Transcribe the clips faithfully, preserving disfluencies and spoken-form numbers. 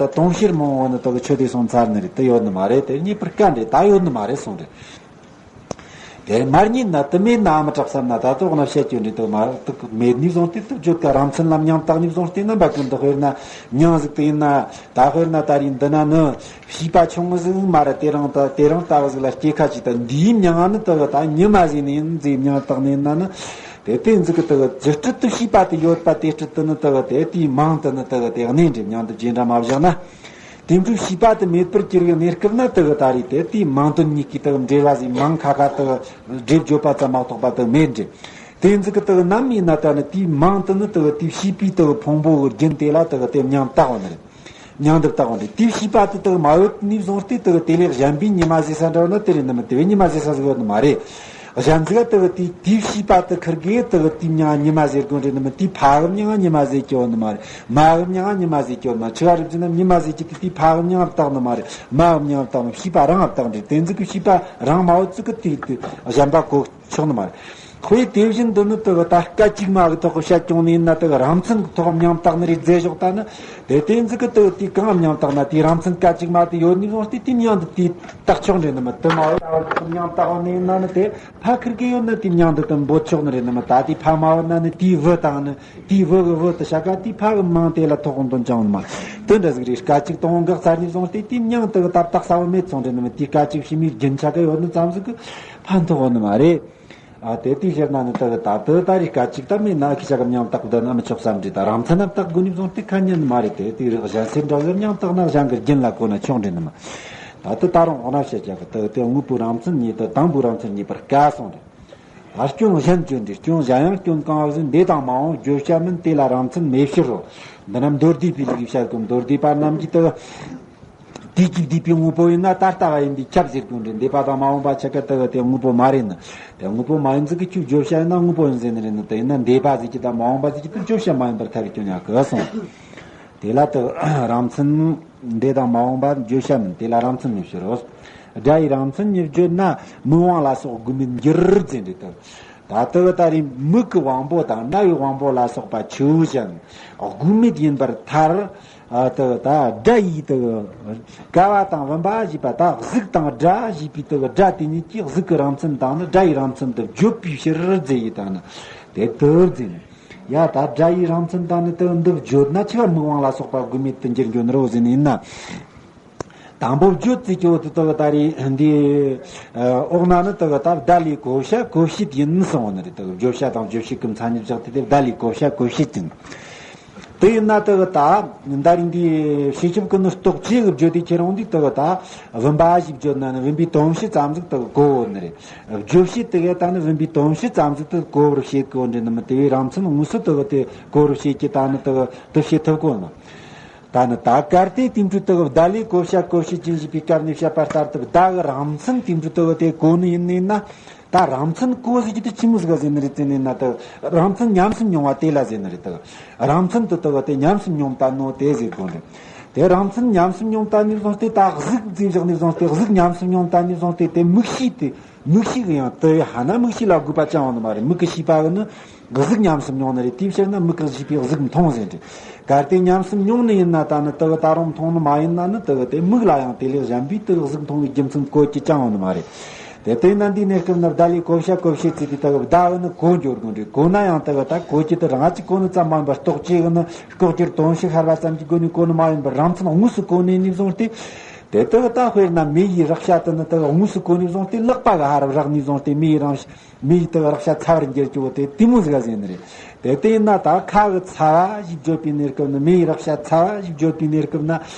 ད་དུང་ཕྱུར་མང་བོ་ནི་དག་ཆོས་དེ་སོང་ཚར་ནི་རེད། དེ་ཡོད་ནི་མ་རེད། དེ་རྙེད་པར་དཀའ་འདྲེ། ད་ཡོད་ནི་མ་རེད་གསུངས་རེད། དེ་མ་རྙེད་ན་དེ་མེད་ན་ཨ་མི་དྲག་བསམ་ན། ད་དོག་ན་བཤད་རྒྱུ་འདྲེ་དེ་མ་དེ་མེད་ནི་བཟུང་སྟེ། དེ་བརྗོད་ཀ་རང་མཚན་ལ་མྱང་བཏགས་ནི་བཟུང་སྟེ་ན་འབའ་ཀུན་ཏུ། དཔེར་ན་མྱང་ཟིག་དེ་ཡིན་ན། ད་དཔེར་ན་ད་རིང་འདི་ན་ནི་བྱིས་པ་ཆུང་ངུ་ཟིག་མ་རེད། དེ་རིང་ད་དེ་རིང་ལྟ་བུ་ཟིག་ལ་སྐྱེ་ཁ་ཅིག་ད་འདིའི་མྱང་ང་ནི་དེ་གི་ད་ཉི་མ་ཟིག་ནི་ཡིན་ཟིག་མྱང་བཏགས་ནི་ཡིན་ན་ནི། དེ་དེ་ཟིག་གི་དེ་གི་རྒྱུ་སྤྲུལ་དུ་བྱིས་པ་དེ་ཡོད་པ་དེ་སྤྲུལ་དུ་ནི་དེ་གི་དེ་དེའི་མིང་དུ་ནི་དེ་གི་དེ་གནས་འདྲེ། མྱང་དུ་རྗེས་འདྲ་མ་བཞག་ན། དེ་འཕྲོས་བྱིས་པ་དེ་མེད་པར་གྱུར་བའི་གནས་སྐབས་ན་དེ་གི་ད་རེས་དེ་དེའི་མིང་དོན་གཉིས་ཀྱི་དེ་གི་འབྲེལ་བ་ཟིག་མིང་ཁ་ཁ་དེ་གི་སྒྲེབ་བརྗོད་པ་ཙམ་མ་གཏོགས་པ་དེ་མེད་འདྲེ། དེ་ཟིག་གི་དེ་གི་ནམ་ཡིན་ན་ད་ནི་དེའི་མིང་དུ་ནི་དེ་གི་དེའི་བྱིས་པའི་དེ་གི་ཕུང་པོ་གི་རྒྱུན་དེ་ལ་དེ་གི་དེ་མྱང་བཏགས་བ་ནི་རེད། མྱང་དུ་བཏགས་བ་འདྲེ། དེའི་བྱིས་པ་དེ་དག་མ་ཡོད་ནས་བཟུང་སྟེ་དག་དེ་ལས་གཞན་པའི་ཉི་མ་ཟེར་ས་འདྲ་བ་ན་དེ་རེད་ནི་མིན། དེ་བས་ཉི་མ་ཟེར་ས་ཟིག་ཡོད་ནི་མ་རེད། གཞན་ཟིག་དག་དེའི་དེའི་བྱིས་པ་དེ་ཁིར་གེ་དག་དེའི་མྱང་ང་ཉི་མ་ཟེར་དགོས་རེད་ནི་མིན། དེའི་ཕ་གི་མྱང་ང་ཉི་མ་ཟེར་གྱི་ཡོད་ནི་མ་རེད། མ་གི་མྱང་ང་ཉི་མ་ཟེར་གྱི་ཡོད་ནི་མ་རེད། ཆི་ག་རེད་ཟེར་ན་ཉི་མ་ཟེར་གྱི་དེ་དེའི་ཕ་གི་མྱང་ང་བཏགས་ནི་མ་རེད། མ་གི་མྱང་ང་བཏགས་ནི། བྱིས་པ་རང་ང་བཏགས་འདྲེ། དེ་ཟིག་གི་བྱིས་པ་རང་མ་ཡོད་ཟིག་གི་དེ་དེ་གཞན་པ་གོ་ཆོག་ནི་མ་རེད། དཔེ་དེ་བཞིན་དུ་ནི་དེ་གི་ད་སྐད་ཅིག་མ་གི་ཐོག་གི་བཤད་ཀྱང་ནི་ཡིན་ན། དེ་གི་རང་མཚན་གི་ཐོག་མྱང་བཏགས་ནི་རེད་ཟེར་ཞོག་ད་ནི། དེ་དེ་ཟིག་གི་དེ་གི་དེ་གང་མྱང་བཏགས་ན། དེའི་རང་མཚན་སྐད་ཅིག་མ་དེ་ཡོད་ནི་བཟུང་སྟེ་དེ་མྱང་དུ་དེ་བཏགས་ཆོག་འདྲེ་ནི་མིན། དེ་མ་ཡོད་མྱང་བཏགས་ནི་ཡིན་ན་ནི། དེ་ཕ་ཁིར་གེ་ཡོད་ན་དེ་མྱང་དུ་དེ་འབོད་ཆོག་ནི་རེད་ནི་མིན། ད་དེའི་ཕ་མ་ཡོད་ན་ནི་དེའི་བུ་དང་ནི། དེའི་བུ་གི་བུ་དེ་བྱ་དགའ་དེའི་ཕ་གི་མིང་དེ་ལ་ཐོགས་འདོན་ཅང་ནི་མ། དེ་འདྲ་ཟིག་རེད། སྐད་ཅིག་དང་པོ་འགག་ཚར་ནི་བཟུང་སྟེ་དེའི་མྱང་དེ་གི་ད་བཏགས་ས་བོ་མེད་སོང་འདྲེ་ནི་མིན། དེའི་སྐད་ཅིག་ཕྱི་མའི་རྒྱུན་ཆ་ག་ཡོད་ནི་ཙམ་ཟིག་གི་ཕན་ཐོགས་ནི་མ་རེད། ཨ་དེ་དེའི་ཕྱིར་ན་ནི་དེ་གི་ད་དེ་ད་རེས་སྐད་ཅིག་ད་མེད་ན་ཁི་ཆ་གི་མྱང་བཏགས་བསྡད་ན་མི་ཆོག་བསམ་འདྲེ། ད་རང་མཚན་ན་བཏགས་དགོས་ནི་བཟུང་སྟེ་ཁ་ཉན་ནི་མ་རེད། དེ་དེ་རིགས་གཞན་སེམས་འདྲ་བོ་མྱང་བཏགས་ན་གཞན་གི་རྒྱུན་ལ་གོ་ན་ཆོག་འདྲེ་ནི་མིན། ད་དེ་ད་རུང་འོ་ན་བཤད་ཀྱག་གི་དེ་གི་དེ་དངོས་པོའི་རང་མཚན་ཉིད་དེ་དང་པོའི་རང་མཚན་ཉིད་པར་དཀའ་གསུངས་རེད། ད་སྐྱོན་གཞན་བརྗོད་འདྲེ། སྐྱོན་གཞན་ཡང་སྐྱོན་གང་བཞིན། འདས་དང་མ་འོངས་བརྗོད་བྱ་མིན། དེ་ལ་རང་མཚན་མེད་ཕྱིར་རོ། འདི་ན་མདོ་སྡེ་པའི་ལུགས་བཤད་གོ། མདོ་སྡེ་པ་རྣམས་ཀྱིས་དེ་གི་དུས་ཀྱི་འདས་པའི་དངོས་པོ་ཡིན་ན་ད་ལྟ་བ་ཡིན་པས་ཁྱབ་ཟེར་དགོས་འདྲེ། འདས་པ་དང་མ་འོངས་པ་ཆ་ག་དེ་གི་དེ་དངོས་པོ་མ་རེད་ནི། དེ་དངོས་པོ་མ་ཡིན་ཟིག་གི་ཁྱོད་བརྗོད་བྱ་ཡིན་ན་དངོས་པོ་ཡིན་ཟེར་ནི་རེད་ནི། དེ་ཡིན་ན་འདས་པ་ཟིག་གི་དང་མ་འོངས་པ་ཟིག་གི་དེ་བརྗོད་བྱ་མ་ཡིན་པར་ཐལ་རྒྱུ་ཉག་གི་གསུངས། དེ་ལ་དེ་རང་མཚན་འདས་དང་མ་འོངས་པ་བརྗོད་བྱ་མིན། དེ་ལ་རང་མཚན་མེད་ཕྱིར་རོ། སྒྲ་ཡི་རང་མཚན་ཉིད་བརྗོད་ན། མིག་དབང་ལ་སོགས་དགོས་མེད་འགྱུར་ཟེར་འདྲེ་དེ། ད་དེ་གི་ད་རེས་མིག་གི་དབང་པོ་དང་རྣ་བའི་དབང་པོ་ལ་སོགས་པ་ཆོས་ཅན་དགོས་མེད་ཡིན་པར་ཐལ། ཨ་དེ་གི་ད་སྒྲ་ཡི་དེ་གི་ཀ་བ་དང་བུམ་པ་ཞེས་པ་ད་གཟུགས་དང་སྒྲ་ཞེས་པའི་དེ་གི་སྒྲ་དེ་གཉིས་ཀྱིས་གཟུགས་ཀྱི་རང་མཚན་དང་ནི་སྒྲ་ཡི་རང་མཚན་དུ་བརྗོད་པའི་ཕྱིར་ཟེར་ཡི་དང་ནི་དེ་དེ་ཟེར་ནས། ཡ་ད་སྒྲ་ཡི་རང་མཚན་དང་ནི་དེ་འདི་བརྗོད་ན་ཆི་ག་མིག་དབང་ལ་སོགས་པ་དགོས་མེད་དུ་འགྱུར་འགྱོ་ནི་རོ་ཟེར་ནི་ཡིན་ན། དང་པོ་བརྗོད་ཙི་ཀྱོ་དེ་དག་ད་རེས་འདི་འོག་ན་ནི་དག་ད་བརྡ་ལས་གོ་བྱ་གོ་བྱེད་ཡིན་གསུངས་བ་ནི་རེད། དག་བརྗོད་བྱ་དང་རྗོད་བྱེད་ཀྱི་མཚན་ཉིད་བཞག་སྟེ་དེ་བརྡ་ལས་གོ་བྱ་གོ་བྱེད་ཡིན། དེ་ཡིན་ན་དག་ད་ད་རེས་འདི་ཤེས་ཁྱབ་ཀྱི་ནི་རྟོག་བཅས་ཀྱི་བརྗོད་དེ་ཁྱེད་རང་འདི་དག་ད་བུམ་པ་ཞིག་བརྗོད་ན་ནི་བུམ་པའི་དོན་བྱེད་ཙམ་ཟིག་དག་གོ་བོ་ནི་རེད། རྗོད་བྱེད་དེ་གས་ད་ནི་བུམ་པའི་དོན་བྱེད་ཙམ་ཟིག་དག་གོ་བར་བྱེད་གོ་འདྲེ་ནི་མི་དེ་བས་རང་མཚན་དངོས་སུ་དག་དེ་གོ་བར་བྱེད་ཀྱི་ད་ནི་དག་དེ་བྱེད་ཐུབ་གོ་ནི། ད་ནི་ད་གལ་ཏེ་དེ་འཕྲོས་དག་བརྡ་ལས་གོ་བྱ་གོ་བྱེད་ཅན་ཞེས་པའི་སྐབས་ནས་བཤད་པ་ལྟར་དུ་བརྡ་གི་རང་མཚན་དེ་འཕྲོས་དག་དེ་གོ་ནི་ཡིན་ནི་ན། ད་རང་མཚན་གོ་ཟེར་གྱི་དེ་ཆི་མོ་ཟིག་ག་ཟེར་ནི་རེད་ཟེར་ནི་ན། དག་རང་མཚན་ཉམས་སུ་མྱོང་བ་དེ་ལ་ཟེར་ནི་རེད། དག་རང་མཚན་དུ་དག་དེ་ཉམས་སུ་མྱོང་ད་ནོ་དེ་ཟེར་དགོས་རེད། དེ་རང་མཚན་ཉམས་སུ་མྱོང་ད་ནས་བཟུང་སྟེ། ད་གཟུགས་ཟེར་བཞག་ནས་བཟུང་སྟེ། གཟུགས་ཉམས་སུ་མྱོང་ད་ནས་བཟུང་སྟེ་དེ་མིག་ཤེས་དེ། མིག་ཤེས་ཀྱི་ཡང་དེ་ཧ་ན་མིག་ཤེས་ལ་དགོས་པ་ཅང་ཡོད་ནི་མ་རེད། མིག་གི་ཤེས་པ་གི་ནི་གཟུགས་ཉམས་སུ་མྱོང་ནི་རེད། དེའི་ཕྱིར་ན་མིག་གི་ཤེས་པས་གཟུགས་མཐོང་ཟེར་འདྲ། གལ་ཏེ་ཉམས་སུ་མྱོང་ནི་ཡིན་ན་ད་ནི་དེ་གི་ད་རུང་མཐོང་ནི་མ་ཡིན་ན་ནི། དེ་གི་དེ་མིག་ལ་ཡང་དེ་ལས་གཞན་པའི་དེ་གི་གཟུགས་མཐོང་བའི་རྒྱུ་མཚན་གོ་རྒྱུ་ཅང་ཡོད་ནི་མ་རེད། དེ་ལྟས་ན་འདིའི་གནས་སྐབས་ན་བརྡ་ལས་གོ་བྱ་གོ་བྱེད་ཅེས་པའི་དེ་གི་བརྡ་གི་ནི་གོ་འགྱུར་དགོས་འདྲ། གོ་ན་ཡང་དེ་གི་ད་གོ་རྒྱུ་དེ་རང་གཅིག་གོ་ནི་ཙམ་མ་ཡིན་པར་རྟོག་བཅས་གི་ནི་ལྐོག་གྱུར་དོན་ཞིག་ཤར་བ་ཙམ་གྱིས་གོ་ནི་གོ་ནི་མ་ཡིན་པར། རང་མཚན་དངོས་སུ་གོ་ནས་ནས་བཟུང་སྟེ། དེ་དག་ད་དཔེར་ན་མེ་ཡི་རེག་བྱ་དེ་ནི་དེ་གི་དངོས་སུ་གོ་ནས་བཟུང་སྟེ། ལག་པ་གི་ཧ་རབ་རེག་ནས་བཟུང་སྟེ་མེ་ཡི་རང་མེ་ཡི་དེ་གི་རེག་བྱ་ཚ་བར་འགྱུར་རྒྱུ་བོ་དེ་དེ་མོ་ཟིག་ག་ཟེར་ནི་རེད། དེ་ལྟས་ན་ད་ཁ་གི་ཚ་བ་ཞེས་བརྗོད་པའི་གནས་སྐབས་ན། མེ་ཡི་རེག་བྱ་ཚ་བ་ཞེས་བརྗོད་པའི་གནས་སྐབས་ན་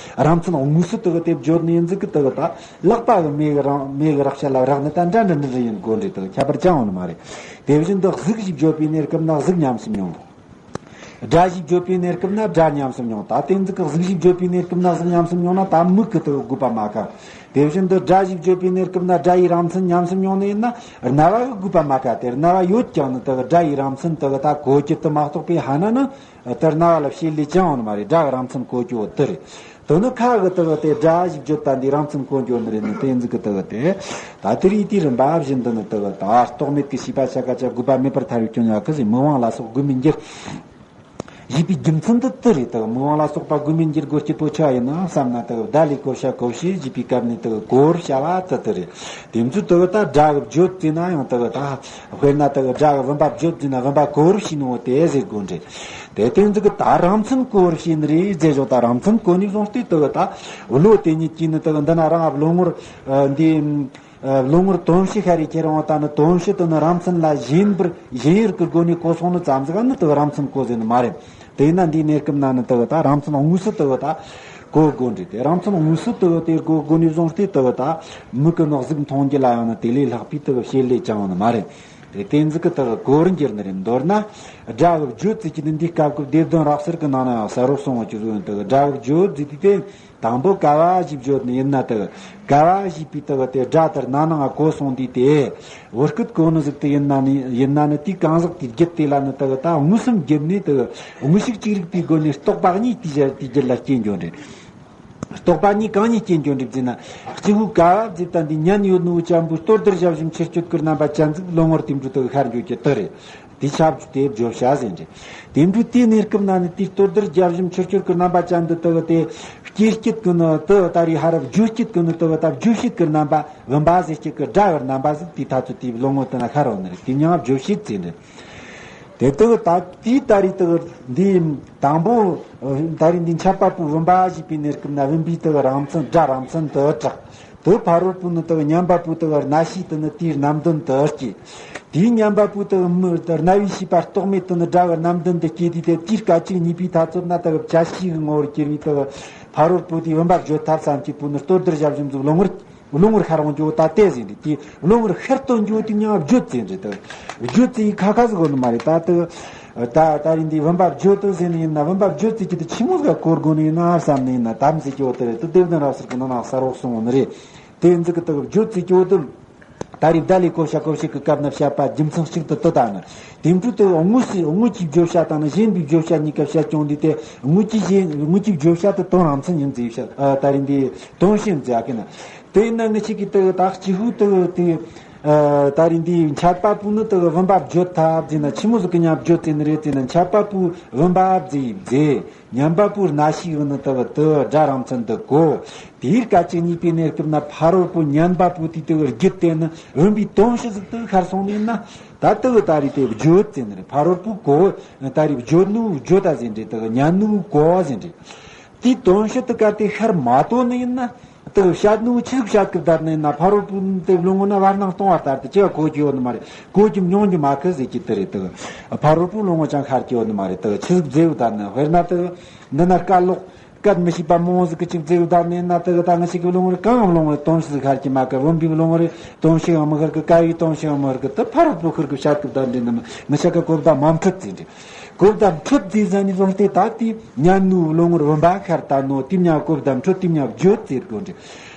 རང་མཚན་དངོས་སུ་དེ་གི་དེ་བརྗོད་ནི་ཡིན་ཟིག་གི། དེ་གི་ད་ལག་པ་གི་མེ་གི་རང་མེ་གི་རེག་བྱ་ལ་རེག་ནི་ད་འདྲ་འདྲ་འདྲ་འདྲ་ཡིན་དགོས་འདྲ། དེ་གི་ཁྱད་པར་ཅང་ཡོད་ནི་མ་རེད། དེ་བཞིན་དུ་གཟུགས་ཞེས་བརྗོད་པའི་གནས་སྐབས་ན་གཟུགས་ཉམས་སུ་མྱོང་། སྒྲ་ཞེས་བརྗོད་པའི་གནས་སྐབས་ན་སྒྲ་ཉམས་སུ་མྱོང་། ད་དེ་ཟིག་གི་གཟུགས་ཞེས་བརྗོད་པའི་གནས་སྐབས་ན་གཟུགས་ཉམས་སུ་མྱོང་ན་ད་མིག་གི་དེ་གི་དགོས་པ་མ་ཁ། དེ་བཞིན་དུ་སྒྲ་ཞེས་བརྗོད་པའི་གནས་སྐབས་ན་སྒྲ་ཡི་རང་མཚན་ཉམས་སུ་མྱོང་ནི་ཡིན་ན་རྣ་བ་གི་དགོས་པ་མ་ཁ། དེ་རྣ་བ་ཡོད་ཀྱང་ནི་དེ་གི་སྒྲ་ཡི་རང་མཚན་དེ་གི་ད་གོ་རྒྱུ་དེ་མ་གཏོགས་པའི་ཧ་ན་ནི་དེ་རྣ་བ་ལ་བྱེད་ལས་ཅང་ཡོད་ནི་མ་རེད། སྒྲ་གི་རང་མཚན་གོ་རྒྱུ་བོ་དེ་རེད། དོན་ནི་ཁ་གི་དེ་གི་དེ་སྒྲ་ཞེས་བརྗོད་ད་འདི་རང་མཚན་གོ་རྒྱུ་ནི་རེད་ནི། དེ་ཟིག་གི་དེ་གི་དེ་ད་དེ་རིགས་དེའི་རིམ་པ་བཞིན་དུ་ནི་དེ་གི་ད་རྟོག་མེད་ཀྱི་ཤེས་པ་ཆ་ག་ཅིག་དགོས་པ་མེད་པར་ཐལ་བའི་སྐྱོན་ཡོད་གི་ཟེར། མིག་དབང་ལ་སོགས་དགོས་མིན་འགྱུར། ཞེས་པའི་རྒྱུ་མཚན་དེ་དེ་རེད། དེ་མིག་དབང་ལ་སོགས་པ་དགོས་མེད་འགྱུར་དགོས་སྐྱིད་པོ་ཆ་ཡིན་ནའང་བསམ་ན། དེ་བརྡ་ལས་གོ་བྱ་གོ་བྱེད་ཞེས་པའི་སྐབས་ནས་དེ་གོ་བར་བྱ་བ་དེ་དེ་རེད། དེ་ཚོ་དེ་ད་སྒྲ་གི་བརྗོད་ཟེར་ན་ཡང་དེ་ད། དཔེར་ན་དེ་སྒྲ་གི་བུམ་པ་བརྗོད་ཟེར་ན་བུམ་པ་གོ་བར་བྱས་ནོ་དེ་ཟེར་དགོས་རེད། དེ་དེ་ཚོ་གི་ད་རང་མཚན་གོ་བར་བྱས་ནི་རེད་ཟེར་ཞོག་ད་རང་མཚན་གོ་ནས་བཟུང་སྟེ་དེ་ད་བློ་དེ་ཉིད་ཀྱིས་ནི་དེ་འདི་ན་རང་བློ་ངོར་འདི། ཨ། བློ་ངོར་དོན་བྱེད་ཤར་རེ་ཁྱེར་འོང་ད་ནི་དོན་བྱེད་དུ་ནི་རང་མཚན་ལ་ཞེན་པར་ཞེན་ཡུལ་གྱི་སྒོ་ནས་གོ་སོང་ནི་ཙམ་ཟིག་ནི་དེ་རང་མཚན་གོ་ཟེར་ནི་མ་རེད། དེས་ན་འདིའི་གནས་སྐབས་ན་ནི་དེ་ད་རང་མཚན་དངོས་སུ་དེ་ད་གོ་དགོས་རེད། དེ་རང་མཚན་དངོས་སུ་དེ་དེ་གོ་དགོས་ནས་བཟུང་སྟེ་དེ་ད་མིག་གི་ནང་གཟུགས་མཐོང་རྒྱུ་ལ་ཡང་ནི་དེ་ལས་ལྷག་པའི་དེ་བྱེད་ལས་ཅང་ཡོད་ནི་མ་རེད། དེ་དེ་ཟིག་གི་དེ་གོ་བར་འགྱུར་ནི་རེད། མདོར་ན་སྒྲ་གི་བརྗོད་ཚིག་གི་ནི་འདིའི་སྐབས་ཀྱི་སྡེ་བདུན་རབ་གསལ་གྱི་ནང་ན་ཡང་གསལ་རོ་གསུངས་པ་ཅི་ཟིག་ཡོད་དེ་སྒྲ་གི་བརྗོད་ཚིག་དེ་དེ། དང་པོ་ཀ་བ་ཞེས་བརྗོད་ནི་ཡིན་ན་དེ། ཀ་བ་ཞེས་པའི་དེ་དེ་སྒྲ་དེར་ན་ནང་གོ་སོང་དུས་དེ། བུ་སྐད་གོ་ནི་ཟིག་དེ་ཡིན་ན་ནི་ཡིན་ན་ནི་དེའི་གང་ཟག་དེའི་རྒྱུད་དེ་ལ་ནི་དེ་ད་དངོས་སུ་རྒྱུད་ནས་དེ། དངོས་ཤུགས་གཅིག་རིག་པའི་སྒོ་ནས་རྟོག་པ་གཉིས་དེའི་རྒྱུད་ལ་སྐྱེ་འགྱོ་རེད། རྟོག་པ་གཉིས་གང་གཉིས་སྐྱེ་འགྱོ་འགྲིག་ཟེར་ན། སྤྱི་བོའི་ཀ་བ་ཟེར་ད་འདི་ཉན་ཡོད་ནོ་ཅན་པོའི་ལྟོ་ལྡིར་ཞབས་ཞུམ་ཆུ་སྐྱོད་ཀྱི་རྣམ་པ་ཅན་ཟིག་བློ་ངོར་དེ་འདྲ་དེ་ཤར་འགྱོ་རྒྱུ་དེ་རེད། དེ་ཆ་དེ་བརྗོད་བྱ་ཟེར་འདྲ། དེ་འདྲའི་དེའི་གནས་སྐབས་ན་ནི་དེའི་ལྟོ་ལྡིར་རྒྱབ་བཞིན་ཆུར་སྐྱོར་གྱི་རྣམ་པ་ཅན་དུ་དེ་གི་དེ་སྐྱེ་སྐྱེད་ཀྱི་ནི་དེ་ད་རེས་ཧ་རབ་རྗོད་སྐྱེད་ཀྱི་ནི་དེ་གི་ད་རྗོད་བྱེད་ཀྱི་རྣམ་པ་བུམ་པ་ཟེར་སྐྱེད་ཀྱི་སྒྲ་གི་རྣམ་པ་ཟིག་དེའི་ཐ་ཚོད་དེའི་བློ་ངོ་དེ་ན་ཤར་འོང་ནི་རེད། དེ་མྱང་རྗོད་བྱེད་ཟེར་འདྲ། དེ་དེ་གི་ད་དེའི་ད་རེས་དེ་གི་འདི་དང་པོ་ད་རེས་འདི་འཆད་པ་པོ་བུམ་པ་ཞེས་པའི་གནས་སྐབས་ན་བུམ་པའི་དེ་གི་རང་མཚན་སྒྲ་རང་མཚན་དུ་གྲགས། དེ་ཕ་རོལ་པོ་ནི་དེ་གི་མཉན་པ་པོ་དེ་གི་རྣ་ཤེས་དེ་ནི་དེའི་རྣམ་ལྡན་དུ་སྐྱེས། དེའི་མཉན་པ་པོ་དེ་གི་མི་དེ་རྣ་བའི་ཤེས་པ་རྟོག་མེད་དེ་ནི་སྒྲ་གི་རྣམ་ལྡན་དུ་སྐྱེས་དུས་དེ་དེའི་སྐད་ཅིག་གཉིས་པའི་ཐ་ཚོད་ན་དེ་གི་བྱ་ཤེས་ཀྱི་ངོ་བོར་གྱུར་པའི་དེ་གི་ཕ་རོལ་པོ་དེའི་བུམ་པ་བརྗོད་ཐབས་སམ་གྱི་པོ་ནི་ལྟོ་ལྡིར་ཞབས་ཞུམ་ཟིག་བློ་ངོར་བློ་ངོར་ཤར་འོང་རྒྱུ་ད་དེ་ཟིན་རེད། དེ་བློ་ངོར་ཤར་སྟོན་རྒྱུ་དེ་མྱང་བརྗོད་ཟིན་རེད། དེ་བརྗོད་ཟིན་ཡིག་ཁ་ཁ་ཟིག་གོ་ནི་མ་རེད། ད་དེ་ད་ད་རིང་འདི་བུམ་པ་བརྗོད་དུ་ཟིན་ཡིན་ན་བུམ་པ་བརྗོད་ཟིན་གྱི་དེ་ཆི་མོ་ཟིག་གོ་དགོས་ནི་ཡིན་ན་བསམ་ནི་ཡིན་ན་དམ་ཟིག་གི་འོ་དེ་རེད། དེ་སྡེ་བདུན་རབ་གསལ་གི་ནང་ན་གསལ་རོགས་གསུངས་ནི་རེད། དེ་ཟིག་གི་དེ་བརྗོད་ཟིན་གྱི་འོ་དེ་ད་རིང་བརྡ་ལས་གོ་བྱ་གོ་བྱེད་ཀྱི་སྐབས་ན་བཤད་པ་རྒྱུ་མཚན་གཅིག་ཏུ་དེ་ད་ནི་དེ་འཕྲོས་དེ་དངོས་སུ་དངོས་ཀྱི་བརྗོད་བྱ་དང་ནི་གཞན་པའི་བརྗོད་བྱ་གཉིས་ཀ་བཤད་ཀྱང་འདི་དེ་དངོས་ཀྱི་གཞན་དངོས་ཀྱི་བརྗོད་བྱ་དེ་དོན་རང་མཚན་ཡིན་ཟེར་བཤད། ཨ། ད་རིང་འདི་དོན་བྱེད་མཛད་གི་ན། དེ་ན་ངི་ཆིག་གི་དེ་དག་ཅི་ཧུ་དེ་དེ། ཨ། ད་རིང་འདི་འཆད་པ་པོ་ནི་དེ་བུམ་པ་བརྗོད་ཐབས་ཟེར་ན་ཆི་མོ་ཟིག་གི་མྱང་བརྗོད་ཟེར་ནི་རེད་ཟེར་ན། འཆད་པ་པོ་བུམ་པ་ཟེར་ཟེར། མཉན་པ་པོ་རྣ་ཤེས་ཀྱི་ནི་དེ་དེ་སྒྲ་རང་མཚན་དུ་གོ། དེའི་སྐད་ཅིག་གཉིས་པའི་གནས་སྐབས་ན་ཕ་རོལ་པོ་མཉན་པ་པོ་དེ་དེ་རྒྱུད་དེ་ནི་བུམ་པའི་དོན་བྱེད་ཟིག་དེ་ཤར་སོང་ནི་ཡིན་ན། ད་དེ་ད་རིང་དེ་བརྗོད་ཟེར་ནི་རེད། ཕ་རོལ་པོ་གོ། ད་རིང་བརྗོད་ནི་བརྗོད་ད་ཟེར་འདྲ། དེ་མཉན་ནི་གོ་བ་ཟེར་འདྲ། དེའི་དོན་བྱེད་དུ་ག་དེ་ཤར་མ་ཐོན་ནི་ཡིན་ན། དེ་བཤད་ནོ་ཆི་ཟིག་བཤད་གི་བསྡད་ནི་ཡིན་ན། ཕ་རོལ་པོ་དེ་བློ་ངོ་ན་བར་སྣང་སྟོང་བ་ལྟར་དུ་ཅི་བ་གོ་རྒྱུ་ཡོད་ནི་མ་རེད། གོ་རྒྱུ་མྱོང་རྒྱུ་མ་གི་ཟེར་གྱི་དེ་རེད། དེ་ཕ་རོལ་པོ་བློ་ངོ་ཅང་ཤར་གྱི་ཡོད་ནི་མ་རེད། དེ་ཆི་ཟིག་བཟླས་བསྡད་ནི། དཔེར་ན་དེ་འདི་ན་སྐད་ལོག་སྐད་མི་ཤེས་པ་མང་ཟིག་གི་ཅིག་བཟླས་བསྡད་ནི་ཡིན་ན། དེ་ད་ང་ཞིག་གི་བློ་ངོར་གང་བློ་ངོར་དོན་ཞིག་ཤར་གྱི་མ་གི། བུམ་པའི་བློ་ངོར་དོན་ཞིག་ཡང་མི་ཤར་གི། ཀ་བའི་དོན་ཞིག་ཡང་མི་ཤར་གི། དེ་ཕ་རོལ་པོ་ཁུར་གི་བཤད་གི་བསྡད་འདྲ་ནི་མི་ཤར་གི། གོ་བརྡ་མ་འཕྲོད་ཟེར་འདྲ། གོ་བརྡ་འཕྲོད་ཟེར་ཟ་ནི་བཟུང་སྟེ་ད་དེ་མཉན་ནི་བློ་ངོར་བུམ་པ་ཤར་ད་ནོ་དེ་མྱང་གོ་བརྡ་འཕྲོད། དེ་མྱང་བརྗོད་ཟེར་དགོས་འདྲ།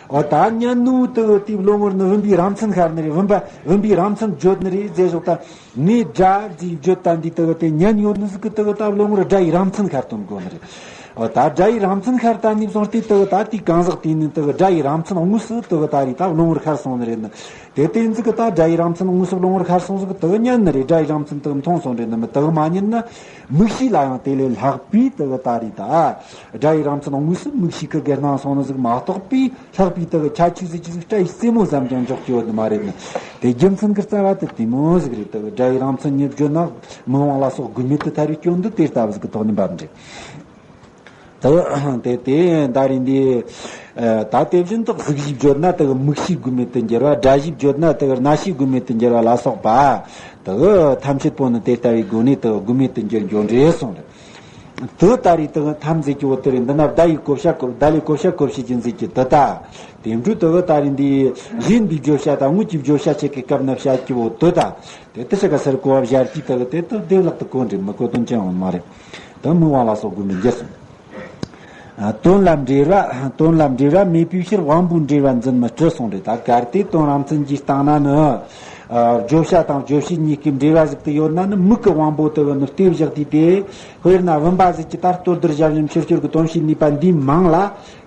འོ་ད་མཉན་ནི་དེ་དེ་བློ་ངོར་ནི་བུམ་པའི་རང་མཚན་ཤར་ནི་རེད། བུམ་པ་བུམ་པའི་རང་མཚན་བརྗོད་ནི་རེད་ཟེར་ཞོག་ད། ངས་སྒྲ་ཟིག་བརྗོད་ད་འདི་དེ་དེ་མཉན་ཡོད་ནི་ཟིག་གི་དེ་ད་བློ་ངོར་སྒྲ་ཡི་རང་མཚན་ཤར་སྟོན་དགོས་ནི་རེད། འོ་ད་སྒྲ་ཡི་རང་མཚན་ཤར་ད་ནི་བཟུང་སྟེ་དེ་ད་དེ་གང་ཟག་དེ་ནི་དེ་སྒྲ་ཡི་རང་མཚན་དངོས་སུ་དེ་ད་རེད་ད་བློ་ངོར་ཤར་སོང་ནི་རེད་ནི། དེ་དེ་ཟིག་གི་ད་སྒྲ་ཡི་རང་མཚན་དངོས་སུ་བློ་ངོར་ཤར་སོང་ཟིག་གི་དེ་མཉན་ནི་རེད། སྒྲ་ཡི་རང་མཚན་དེ་མཐོང་སོང་རེད་ནི་མི། དེ་མ་མཉན་ན་མིག་ཤེས་ལ་ཡང་དེ་ལས་ལྷག་པའི་དེ་ད་རེད་ད། སྒྲ་ཡི་རང་མཚན་དངོས་སུ་མིག་ཤེས་ཀྱི་སྒེར་སྣང་སོང་ནི་ཟིག་མ་གཏོགས་པའི་ལྷག་པའི་དེ་ཁྱད་ཆོས་ཟིག་ཅི་ཟིག་སྒྲ་ཡི་རྩེ་མོ་ཙམ་ཀྱང་འཇོག་རྒྱུ་ཡོད་ནི་མ་རེད་ནི། དེ་རྒྱུ་མཚན་གྱི་རྩ་བ་དེ་དེ་མོ་ཟིག་རེད། དེ་སྒྲ་ཡི་རང་མཚན་ཉིད་བརྗོད་ན་མིག་དབང་ལ་སོགས་དགོས་མེད་དུ་ཐལ་བའི་སྐྱོན་འདི་དེ་ལྟ་བུ་ཟིག་གི་ཐོག་ནས་འབབ་འདྲ། དེ་དེ་དེ་ད་རིང་འདི། ཨ། ད་དེ་བཞིན་དུ་གཟུགས་ཞེས་བརྗོད་ན་དེ་གི་མིག་ཤེས་དགོས་མེད་དུ་འགྱུར་བ། སྒྲ་ཞེས་བརྗོད་ན་དེ་གི་རྣ་ཤེས་དགོས་མེད་དུ་འགྱུར་བ་ལ་སོགས་པ། དེ་གི་ཐམས་ཅད་པོ་ནི་དེ་ལྟ་བུའི་སྒོ་ནས་དེ་གི་དགོས་མེད་དུ་འགྱུར་འགྱོ་འདྲ་གསུངས་རེད། དེ་ད་རེས་དེ་གི་ཐམས་ཅད་ཀྱི་འོ་དེ་རེད། འདི་ན་བརྡ་ཡི་གོ་བྱ་གོ་བརྡ་ལས་གོ་བྱ་གོ་བྱེད་ཀྱི་མཛད་ཀྱི་དེ་ད། དེ་འཕྲོས་དེ་གི་ད་རེས་འདི་གཞན་པའི་བརྗོད་བྱ་དང་དངོས་ཀྱི་བརྗོད་བྱ་བྱེད་ཀྱི་སྐབས་ན་བྱ་སྤྱི་བོ་དེ་ད། དེ་དེ་ཆ་ག་སར་གོ་བ་བཞག་གི་དེ་གི་དེ་དེ་བདེ་བླག་ཏུ་གོ་འདྲ་མི་གོ་དོན་ཅང་ཡོད་མ་རེད། དེ་མིག་དབང་ལ་སོགས་དགོས་མེད་འགྱུར་གསུངས། ཨ། དོན་ལ་འབྲེལ་བ། དོན་ལ་འབྲེལ་བ་མེད་པའི་ཕྱིར་དབང་པོའི་འབྲེལ་བ་འཛིན་མི་སྲིད་གསུངས་རེད། ད་གལ་ཏེ་དོན་རང་མཚན་གྱི་སྟེང་ན་ནི་ བརྗོད་བྱ་དང་བརྗོད་བྱེད་གཉིས་ཀའི་འབྲེལ་བ་ཟིག་ཏུ་ཡོད་ན་ནི། མིག་གི་དབང་པོ་དེ་གི་ནི་ལྟེ་བཞག་དུས་ཏེ། དཔེར་ན་བུམ་པ་ཟིག་གི་ད་ལྟོ་ལྡིར་བཞག་བཞིན་ཕྱིར་ཤོར་གི་དོན་བྱེད་ནུས་པ་འདིའི་མིང་ལ་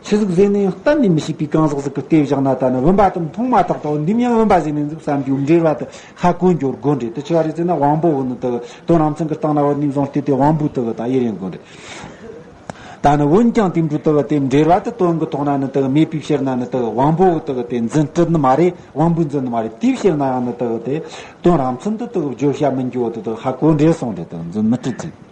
ཆི་ཟིག་ཟེར་ནས་ཡང་གཏན་ནས་མི་ཤེས་པའི་གང་ཟག་ཟིག་གིས་ལྟེ་བཞག་ན། ད་ནི་བུམ་པ་དེ་མཐོང་མ་ཐག་ཏུ་འདི་མིང་ཡང་བུམ་པ་ཟིག་ནས་ཟིག་བསམ་རྒྱུ་འབྲེལ་བ་དེ་ཧ་གོ་འགྱུར་དགོས་རེད། དེ་ཆི་བ་རེད་ཟེར་ན། དབང་པོ་གི་ནི་དེ་གི་དོན་རང་མཚན་གི་སྟེང་ན་བུད་ནས་བཟུང་སྟེ་དེ་དབང་པོ་དེ་གི་ད་ཡེ་ཡིན་དགོས་རེད། ད་ནི་འོན་ཀྱང་དེ་འདྲ་དེ་གི་དེ་འབྲེལ་བ་དེ་དོན་གྱི་ཐོག་ན་ནི་དེ་གི་མེད་པའི་ཕྱིར་ན་ནི། དེ་གི་དབང་པོ་དེ་གི་དེ་འཛིན་སྲིད་ནི་མ་རེད། དབང་པོས་འཛིན་ནི་མ་རེད། དེའི་ཕྱིར་ན་ཡང་ནི་དེ་གི་དེ་དོན་རང་མཚན་དེ་དེ་གི་བརྗོད་བྱ་མིན་རྒྱུ་དེ་དེ་གི་ཧ་གོ་འདྲེ་སོང་རེད། དེ་གི་འཛིན་མི་སྲིད་ཅིང་།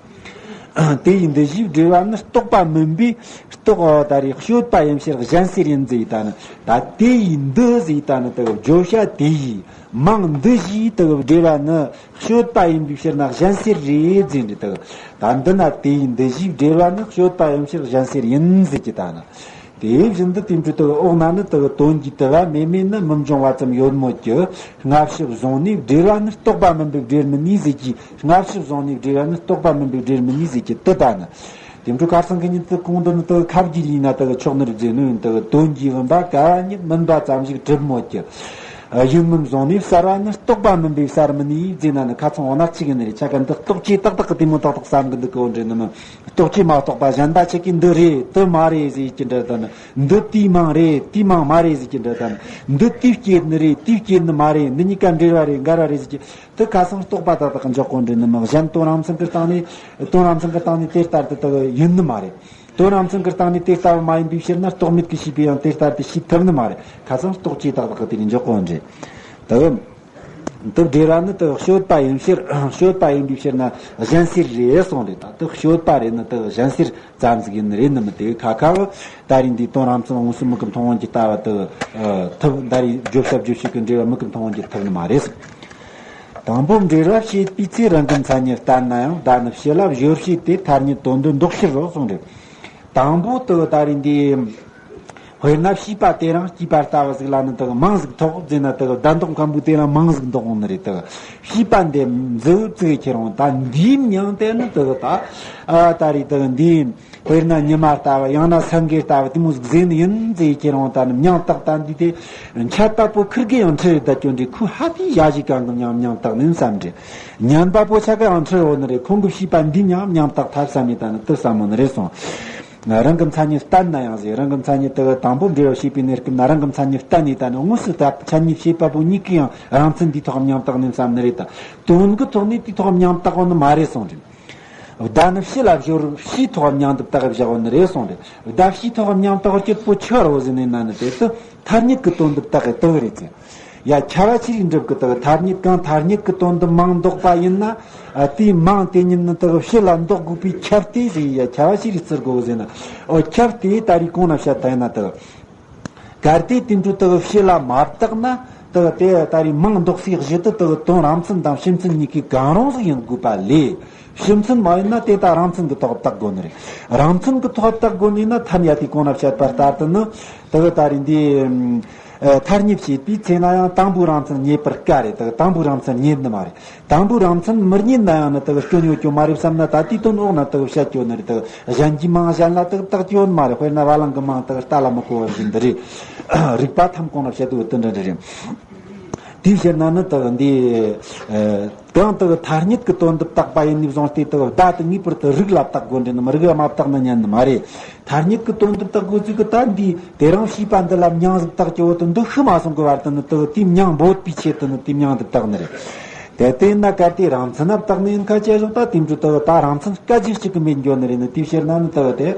དེ་ཡི་འདི་བཞིའི་འབྲེལ་བ་ནི་རྟོག་པ་མིན་པས་རྟོག་ད་རེས་དཔྱོད་པ་ཡིན་ཕྱིར་གཞན་སེལ་ཡིན་ཟེར། ད་ནི་ད་དེ་ཡི་འདི་ཟེར། ད་ནི་དེ་གི་བརྗོད་བྱ་དེ་ཡི་མིང་འདི་བཞིའི་དེ་གི་འབྲེལ་བ་ནི་དཔྱོད་པ་ཡིན་པའི་ཕྱིར་ན་གཞན་སེལ་རེད་ཟེར་འདྲི། དེ་ད་འདི་ན་དེ་ཡི་འདི་བཞིའི་འབྲེལ་བ་ནི་དཔྱོད་པ་ཡིན་ཕྱིར་གཞན་སེལ་ཡིན་ཟེར་གྱི། ད་ནི་དེ་བཞིན་དུ་དེ་འདྲ་དེ་འོག་ན་ནི་དེ་དོན་གྱི་དུ་བ་མེད་མེད་ནི་མི་འབྱུང་བ་ཙམ་ཡོད་མོད་ཀྱི། སྔ་ཕྱི་བཟུང་ནས་འབྲེལ་བ་ནི་རྟོག་པ་མིན་པས་འབྲེལ་མི་ནུས་ཟེར་གྱི། སྔ་ཕྱི་བཟུང་ནས་འབྲེལ་བ་ནི་རྟོག་པ་མིན་པས་འབྲེལ་མི་ནུས་ཟེར་གྱི། དེ་ད་ནི་དེ་འདྲ་ཁ་སང་གི་ཉིན་དུ་གོང་དུ་ནི་དེ་ཁ་བརྒྱུད་ཡིན་ན་དེ་ཆོག་ནི་རེད་ཟེར་ནོ་ཡིན། དེ་དོན་གྱི་བུམ་པ་ག་བ་ཉིད་མིན་པ་ཙམ་ཞིག་གྲུབ་མོད་ཀྱི། ཡིན་མིན་བཟུང་ནས་གསལ་བ་ནི་རྟོག་པ་མིན་པས་གསལ་མི་ནུས་ཟེར་ན་ནི་ཁ་ཚང་འོ་ན་གཅིག་ཡིན་ནི་རེད། ཆ་ག་འདི་རྟོག་བཅས་ཏག་ཏག་གི་དེ་མོ་ཏག་ཏག་བསམ་གི་འདུག་གི། འོ་འདྲ་ནི་མི་རྟོག་བཅས་མ་རྟོགས་པ་གཞན་པ་ཆ་གིས་འདི་རེད་དེ་མ་རེད་ཟེར་གྱི་འདྲ། ད་ནི་འདི་དེའི་མིང་རེད་དེའི་མིང་མ་རེད་ཟེར་གྱི་འདྲ། ད་ནི་འདི་དེའི་སྐྱེ་ནི་རེད་དེའི་སྐྱེ་ནི་མ་རེད། འདི་གཉིས་ཀ་འབྲེལ་བ་རེད་འགལ་བ་རེད་ཟེར་གྱི། དེ་ཁ་སང་རྟོག་པ་ཏག་ཏག་འཇོག་གོ་འདྲ་ནི་མི། གཞན་དོན་རང་མཚན་གྱི་སྟེང་ནས་དོན་རང་མཚན་གྱི་སྟེང་ནས་དེ་ལྟར་དུ་དག་ཡིན་ནི་མ་རེད། དོན་རང་མཚན་གྱི་སྟེང་ནས་དེ་ལྟ་བུ་མ་ཡིན་པའི་ཕྱིར་ན་རྟོག་མེད་ཀྱི་ཤེས་པས་ཡང་དེ་ལྟར་དུ་ཤེས་ཐུབ་ནི་མ་རེད། ཁ་སང་རྟོག་བཅས་ཏག་ཏག་གི་དེ་ནས་འཇོག་གོ་འདྲ། དེ་དེ་འབྲེལ་བ་ནི་དེ་དཔྱོད་པ་ཡིན་ཕྱིར། དཔྱོད་པ་ཡིན་པའི་ཕྱིར་ན་གཞན་སེལ་རེད་གསུངས་རེད། ད་དེ་དཔྱོད་པ་རེད་ནི་དེ་གཞན་སེལ་ཙམ་ཟིག་ཡིན་ནི་རེད་ནི་མི། དེ་ཁ་ཁ་བུ་ད་རིང་འདིའི་དོན་རང་མཚན་དངོས་སུ་མིག་གིས་མཐོང་བ་གི་ལྟ་བ་དེ་ཐུབ། ད་རིང་བརྗོད་བྱ་རྗོད་བྱེད་ཀྱི་འབྲེལ་བ་མིག་གིས་མཐོང་བ་གི་ཐུབ་ནི་མ་རེད། དང་པོ་འབྲེལ་བ་བྱེད་པའི་ཚེ་རང་གི་མཚན་ཉིད་བསྟན་ན་ཡང་། བརྡ་ནི་ཕྱི་ལ་བཞོར་བྱས་ཏེ། ཐ་སྙད་དོན་དུ་འདོགས་ཕྱིར་རོ་གསུངས་རེད། དང་པོ་དེ་ད་རིང་འདི་དཔེར་ན་བྱིས་པ་དེ་རང་སྐྱེས་པ་ལྟ་བུ་ཟིག་ལ་ནི་དེ་མིང་ཟིག་ཐོགས་ཟེར་ན། དེ་བརྡ་འདོགས་མཁན་པོ་དེ་རང་མིང་ཟིག་འདོགས་འོང་ནི་རེད། དེ་བྱིས་པ་འདི་མཛུབ་བཙུགས་ཁྱེར་འོང་། ད་འདིའི་མིང་དེ་ནི་དེ་ད་ཨ་ད་རེད་དེ་འདི། དཔེར་ན་ཉི་མ་ལྟ་བུ་ཡང་ན་སེང་གེ་ལྟ་བུ་དེ་མོ་ཟིག་ཟེར་ནི་ཡིན་ཟེར་ཁྱེར་འོང་། ད་ནི་མིང་བཏགས་ད་འདི་དེ་འཆད་པ་པོ་ཁིར་གེ་ཡང་ཁྲི་རེད་ད་སྐྱོན་འདྲི། ཁོས་ཧ་དེའི་ཡ་གཞི་གང་གི་མིང་མིང་བཏགས་ནི་བསམ་འདྲི། ཉན་པ་པོ་ཆ་ག་ཡང་ཁྲི་འོ་ནི་རེད། ཁོང་གི་བྱིས་པ་འདི་མིང་མིང་བཏགས་ཐབས་བསམ་མེད། ད་ནི་དེ་བསམ་མོ་ནི་རེད་སོང་། རང་གི་མཚན་ཉིད་བསྟན་ན་ཡང་ཟེར། རང་གི་མཚན་ཉིད་དེ་གི་དང་པོ་འབྲེལ་བ་བྱེད་པའི་གནས་སྐབས་ན་རང་གི་མཚན་ཉིད་བསྟན་ནས། ད་ནི་དངོས་སུ་ད་མཚན་ཉིད་བྱེད་པ་པོ་གཉིས་ཀས་ཡང་རང་མཚན་འདིའི་ཐོག་མིང་བཏགས་ནི་བསམ་ནི་རེད། ད་དོན་གི་ཐོག་ནས་དེའི་ཐོག་མིང་བཏགས་འོ་ནི་མ་རེད་སོང་རེད། བརྡ་ནི་ཕྱི་ལ་བཞོར་བྱས་ཐོག་མིང་དུ་བཏགས་བཞག་འོ་ནི་རེད་སོང་རེད། བརྡ་བྱས་ཐོག་མིང་བཏགས་རྒྱུ་པོ་ཆི་རེད་ཟེར་ནས་ན་ནི་དེ་དུ་ཐ་སྙད་ཀྱི་དོན་དུ་བཏགས་གི་དེ་རེད་ཟེར། ཡ་ཁྱད་པར་ཅི་རིགས་འགྲུབ་གི། དེ་ཐ་སྙད་གང་ཐ་སྙད་ཀྱི་དོན་དུ་མིང་འདོགས་པ་ཡིན་ན། ཨ་དེའི་མིང་དེ་ཉིད་ནི་དེ་ཕྱི་ལ་འདོགས་དགོས་པའི་ཁྱབ་སྟེ་ཟེར། ཡ་ཁྱད་པར་ཅི་རིགས་བརྩི་དགོས་ཟེར་ན། ཨོ་ཁྱབ་སྟེ་ད་རེས་གོང་ན་བཤད་ད་ཡིན་ན་དེ། གལ་ཏེ་དེ་འདྲ་དག་ཕྱི་ལ་མ་བཏགས་ན། དག་དེ་ད་རེས་མིང་འདོགས་སའི་གཞི་དུ་དག་དོན་རང་མཚན་དང་ཕྱི་མཚན་གཉིས་ཀའི་གང་རུང་ཟིག་ཡིན་དགོས་པ་ལས། ཕྱི་མཚན་མ་ཡིན་ན་དེ་ད་རང་མཚན་གྱི་ཐོག་བཏགས་དགོས་ནི་རེད། རང་མཚན་གྱི་ཐོག་བཏགས་དགོས་ནི་ན་ཐ་སྙད་དེ་གོང་ན་བཤད་པ་ལྟར་དུ་ནི། དག་ད་རེས་འདི་ཐ་སྙད་བྱེད་པའི་ཚེ་ན་ཡང་དང་པོའི་རང་མཚན་རྙེད་པར་དཀའ་རེད། དག་དང་པོའི་རང་མཚན་རྙེད་ནི་མ་རེད། དང་པོའི་རང་མཚན་མི་རྙེད་ན་ཡང་ནི་དག་སྐྱོན་ཡོད་རྒྱུ་མ་རེད་བསམ་ན། ད་དེའི་དོན་འོག་ན་དག་བཤད་རྒྱུ་ནི་རེད། དག་གཞན་གྱི་མིང་གཞན་ལ་དག་བཏགས་རྒྱུ་ཡོད་ནི་མ་རེད། དཔེར་ན་བ་ལང་གི་མིང་དག་རྟ་ལ་མི་གོ་བ་བཞིན་འདི་རེད། རིགས་པ་ཐམས་གོང་ན་བཤད་དུ་དེ་འདྲ་འདྲ་རེད། དེའི་ཕྱིར་ན་ནི་དག་འདི་གང་དག་ཐ་སྙད་ཀྱི་དོན་དུ་བཏགས་པ་ཡིན་ནི་བཟུང་སྟེ། དག་བརྡ་དེ་ངེས་པར་དུ་རིགས་ལ་བཏགས་དགོས་འདྲ་ནི་མི། རིགས་ལ་མ་བཏགས་ན་ཉན་ནི་མ་རེད། ཐ་སྙད་ཀྱི་དོན་དུ་བཏགས་དགོས་ཚུལ་གྱི་ད་འདི་དེ་རང་བྱིས་པ་འདི་ལ་མིང་ཟིག་བཏགས་ཀྱི་འོ་དེ་འདི་ཤི་མ་སོང་གི་བར་དུ་ནི་དེ་དེའི་མིང་འབོད་པའི་ཆེད་དུ་ནི་དེའི་མིང་འདི་བཏགས་ནི་རེད། དེ་དེ་ན་གལ་ཏེ་རང་མཚན་ན་བཏགས་ནི་ཡིན་ཁ་ཅེ་ཞོག་ད་དེ་འདྲ་དེ་ད་རང་མཚན་སྐད་ཅིག་གཅིག་གི་མེད་འགྱོ་ནི་རེད་ནི། དེའི་ཕྱིར་ན་ནི་དེ་དེ་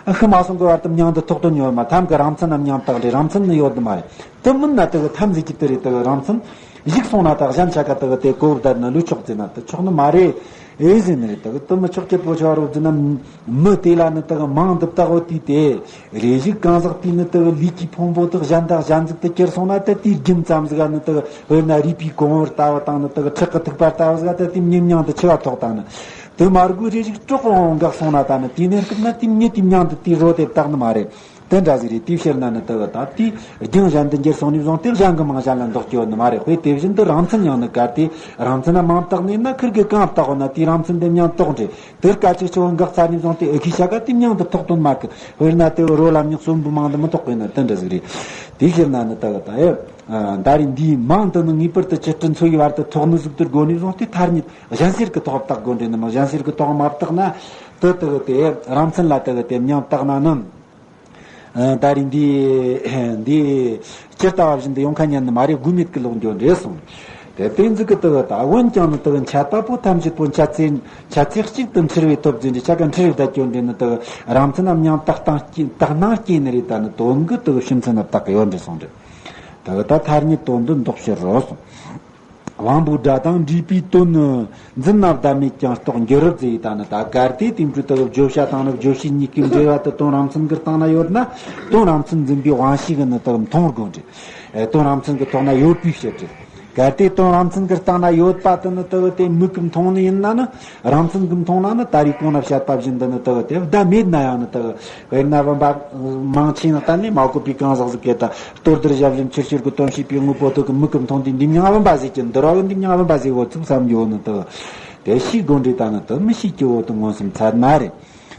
ཤི་མ་སོང་གི་བར་དུ་མིང་འདི་ཐོགས་དོན་ཡོད་མ། ཐམས་ཀྱི་རང་མཚན་ན་མིང་བཏགས་རེད། རང་མཚན་ནི་ཡོད་ནི་མ་རེད། དེ་མིན་ན་དེ་ཐམས་ཅད་ཀྱི་དེ་རེད། དེ་རང་མཚན་གཞིག་སོང་ན་ད་གཞན་ཆ་ག་དེ་དེ་གོ་བརྡ་ནི་ལུས་ཆོག་ཟེར་ན་དེ་ཆོག་ནི་མ་རེད། ཨེ་ཟེར་ནི་རེད། དེ་དེ་མི་ཆོག་ཅེས་པོ་ཆོག་རོགས་ཟེར་ན། མི་དེ་ལ་ནི་དག་མིང་འདི་བཏགས་འོ་དུས་དེ། རེ་ཞིག་གང་ཟག་དེས་ནི་དག་ལུས་ཀྱི་ཕུང་པོ་དག་གཞན་དང་གཞན་ཟིག་ཏུ་གྱུར་སོང་ན། དེ་དེའི་རྒྱུན་ཙམ་ཟིག་ག་ནི་དག་དཔེར་ན་རུས་པའི་གོང་བུ་ལྟ་བུ་དང་ནི་དག་ཁྲག་གི་ཐིགས་པ་ལྟ་བུ་ཟིག་ག་དེ་དེའི་མིང་མིང་དུ་ཆུ་བ་ཐོགས་དང་ནི། དེ་མར་གོ་རེ་ཞིག་གྲོགས་འོང་འགག་སོང་ན། ད་ནི་དེའི་གནས་སྐབས་ན་དེའི་མྱི་དེའི་མིང་དུ་དེའི་རོ་དེ་བཏགས་ནི་མ་རེད། དེ་འདྲ་ཟིག་རེད། དེའི་ཕྱིར་ན་ནི་དེ་གི་ད་དེའི་རྒྱང་གཞན་དུ་འགྱུར་སོང་ནས་བཟུང་སྟེ་གཞན་གྱི་མིང་གཞན་ལ་འདོགས་རྒྱུ་ནི་མ་རེད། དཔེ་དེ་བཞིན་དུ་རང་མཚན་ཡང་ནི་གལ་ཏེ་རང་མཚན་ན་མིང་བཏགས་ནས་ན་ཁིར་གི་གང་བཏགས་ན་དེའི་རང་མཚན་དེ་མིང་བཏགས་འདྲ། དེར་སྐད་ཅིག་ཆུ་བོ་འགག་ཚར་ནས་བཟུང་སྟེ་ཨི་ཁི་ཤ་ག་དེ་མིང་དུ་ཐོགས་དོན་མ་གི། དཔེར་ན་དེ་རོ་ལ་མྱི་གསོན་པོའི་མིང་དུ་མི་ཐོགས་གི་ན་དེ་འདྲ་ཟིག་རེད། དེའི་ཕྱིར་ན་ནི་དེ་གི་ད་ཨེ། ད་རེས་འདིའི་མིང་དུ་ནི་ངེས་པར་དུ་ཅི་སྤྲི་འཚོ་བའི་བར་དུ་ཐོགས་ནི་ཟིག་ཏུ་དགོས་ནས་བཟུང་སྟེ་ཐ་སྙད་གཞན་སེལ་གྱི་ཐོག་བཏགས་དགོས་འདྲ་ནི་མིན། གཞན་སེལ་གྱི་ཐོག་མ་བཏགས་ན་དེ་དེ་གི་དེ་རང་མཚན་ལ་དེ་གི་དེ་མིང་བཏགས་ན་ནི། ཨ། ད་རེས་འདི་འདི་ཇི་ལྟ་བ་བཞིན་དུ་ཡོང་ཁ་ཉན་ནི་མ་རེད། དགོས་མེད་ཀྱི་ལོག་འགྱོ་འདྲེ་སོང་། དེ་དེ་ཟིག་གི་དེ་གི་ད་འོན་ཀྱང་ནི་དེ་གི་འཆད་པ་པོ་ཐམས་ཅད་པོ་འཆད་ཚེ་འཆད་ཚེ་གཅིག་ཏུ་འཁྲུལ་བའི་ཐོབ་ཟིན་འདྲེ་ཆ་ག་འཁྲུལ་བའི་བསྡད་འགྱོ་འདྲེ་ནི་དེ་གི་རང་མཚན་ནམ་ཡང་བཏགས་སྟངས་སྐྱེ་བཏགས་སྣང་སྐྱེ་ནི་རེད། ད་ནི་དོན་གི་དེ་གི་ཕྱི་མཚན་ནི་བཏགས་གི་ཡོད་འདྲེ་སོང་འདྲེ། དེ་གི་ད་ཐ་སྙད་དོན་དུ་འདོགས་ཕྱིར་རོ་སོང་། དབང་པོའི་སྒྲ་དང་འདྲེས་པའི་དོན་ནི་འཛིན་ན་བདག་མེད་ཀྱང་རྟོགས་འགྱུར་ཟེར་ཡི་ད་ནི་ད་གལ་ཏེ་དེ་འཕྲོ་ལྟ་བུ་བརྗོད་བྱ་དང་ནི་བརྗོད་བྱའི་གཉིས་ཀའི་འབྲེལ་བ་དེ་དོན་རང་མཚན་གྱི་སྟེང་ན་ཡོད་ན་དོན་རང་མཚན་འཛིན་པའི་དབང་ཤེས་ཀྱིས་ནི་དེ་མཐོང་དགོས་འདྲེ། ཨེ། དོན་རང་མཚན་གྱི་ཐོག་ན་ཡོད་པའི་ཕྱིར་ཏེ། གལ་ཏེ་དོན་རང་མཚན་གྱི་སྟེང་ན་ཡོད་པ་དེ་ནི་དེ་དེ་མིག་གིས་མཐོང་ནི་ཡིན་ན་ནི་རང་མཚན་གྱིས་མཐོང་ན་ནི་ད་རེས་གོང་ན་བཤད་པ་བཞིན་དུ་ནི་དེ་དེ་བདག་མེད་ན་ཡང་ནི་དེ། དཔེར་ན་བུམ་པ་མང་ཆེ་ནི་གཏན་ནས་མ་བཀོད་པའི་གང་ཟག་ཟིག་གིས་ད། གཏོར་རྡུལ་ཞབས་ཞུམ་ཆུ་སྐྱོར་གྱི་དོན་བྱེད་པའི་དངོས་པོ་དེ་གི་མིག་གིས་མཐོང་དུས་འདི་མྱིང་བུམ་པ་ཟེར་གྱི་འདི་ར་གི་འདི་མྱིང་བུམ་པ་ཟེར་བོ་ཚུགས་བསམ་རྒྱུ་བོ་ནི་དེ། དེ་ཤེས་དགོས་འདྲེ་ད་ནི་དེ་མི་ཤེས་ཀྱི་བོ་དེ་མངོན་སུམ་ཚར་ན་རེད།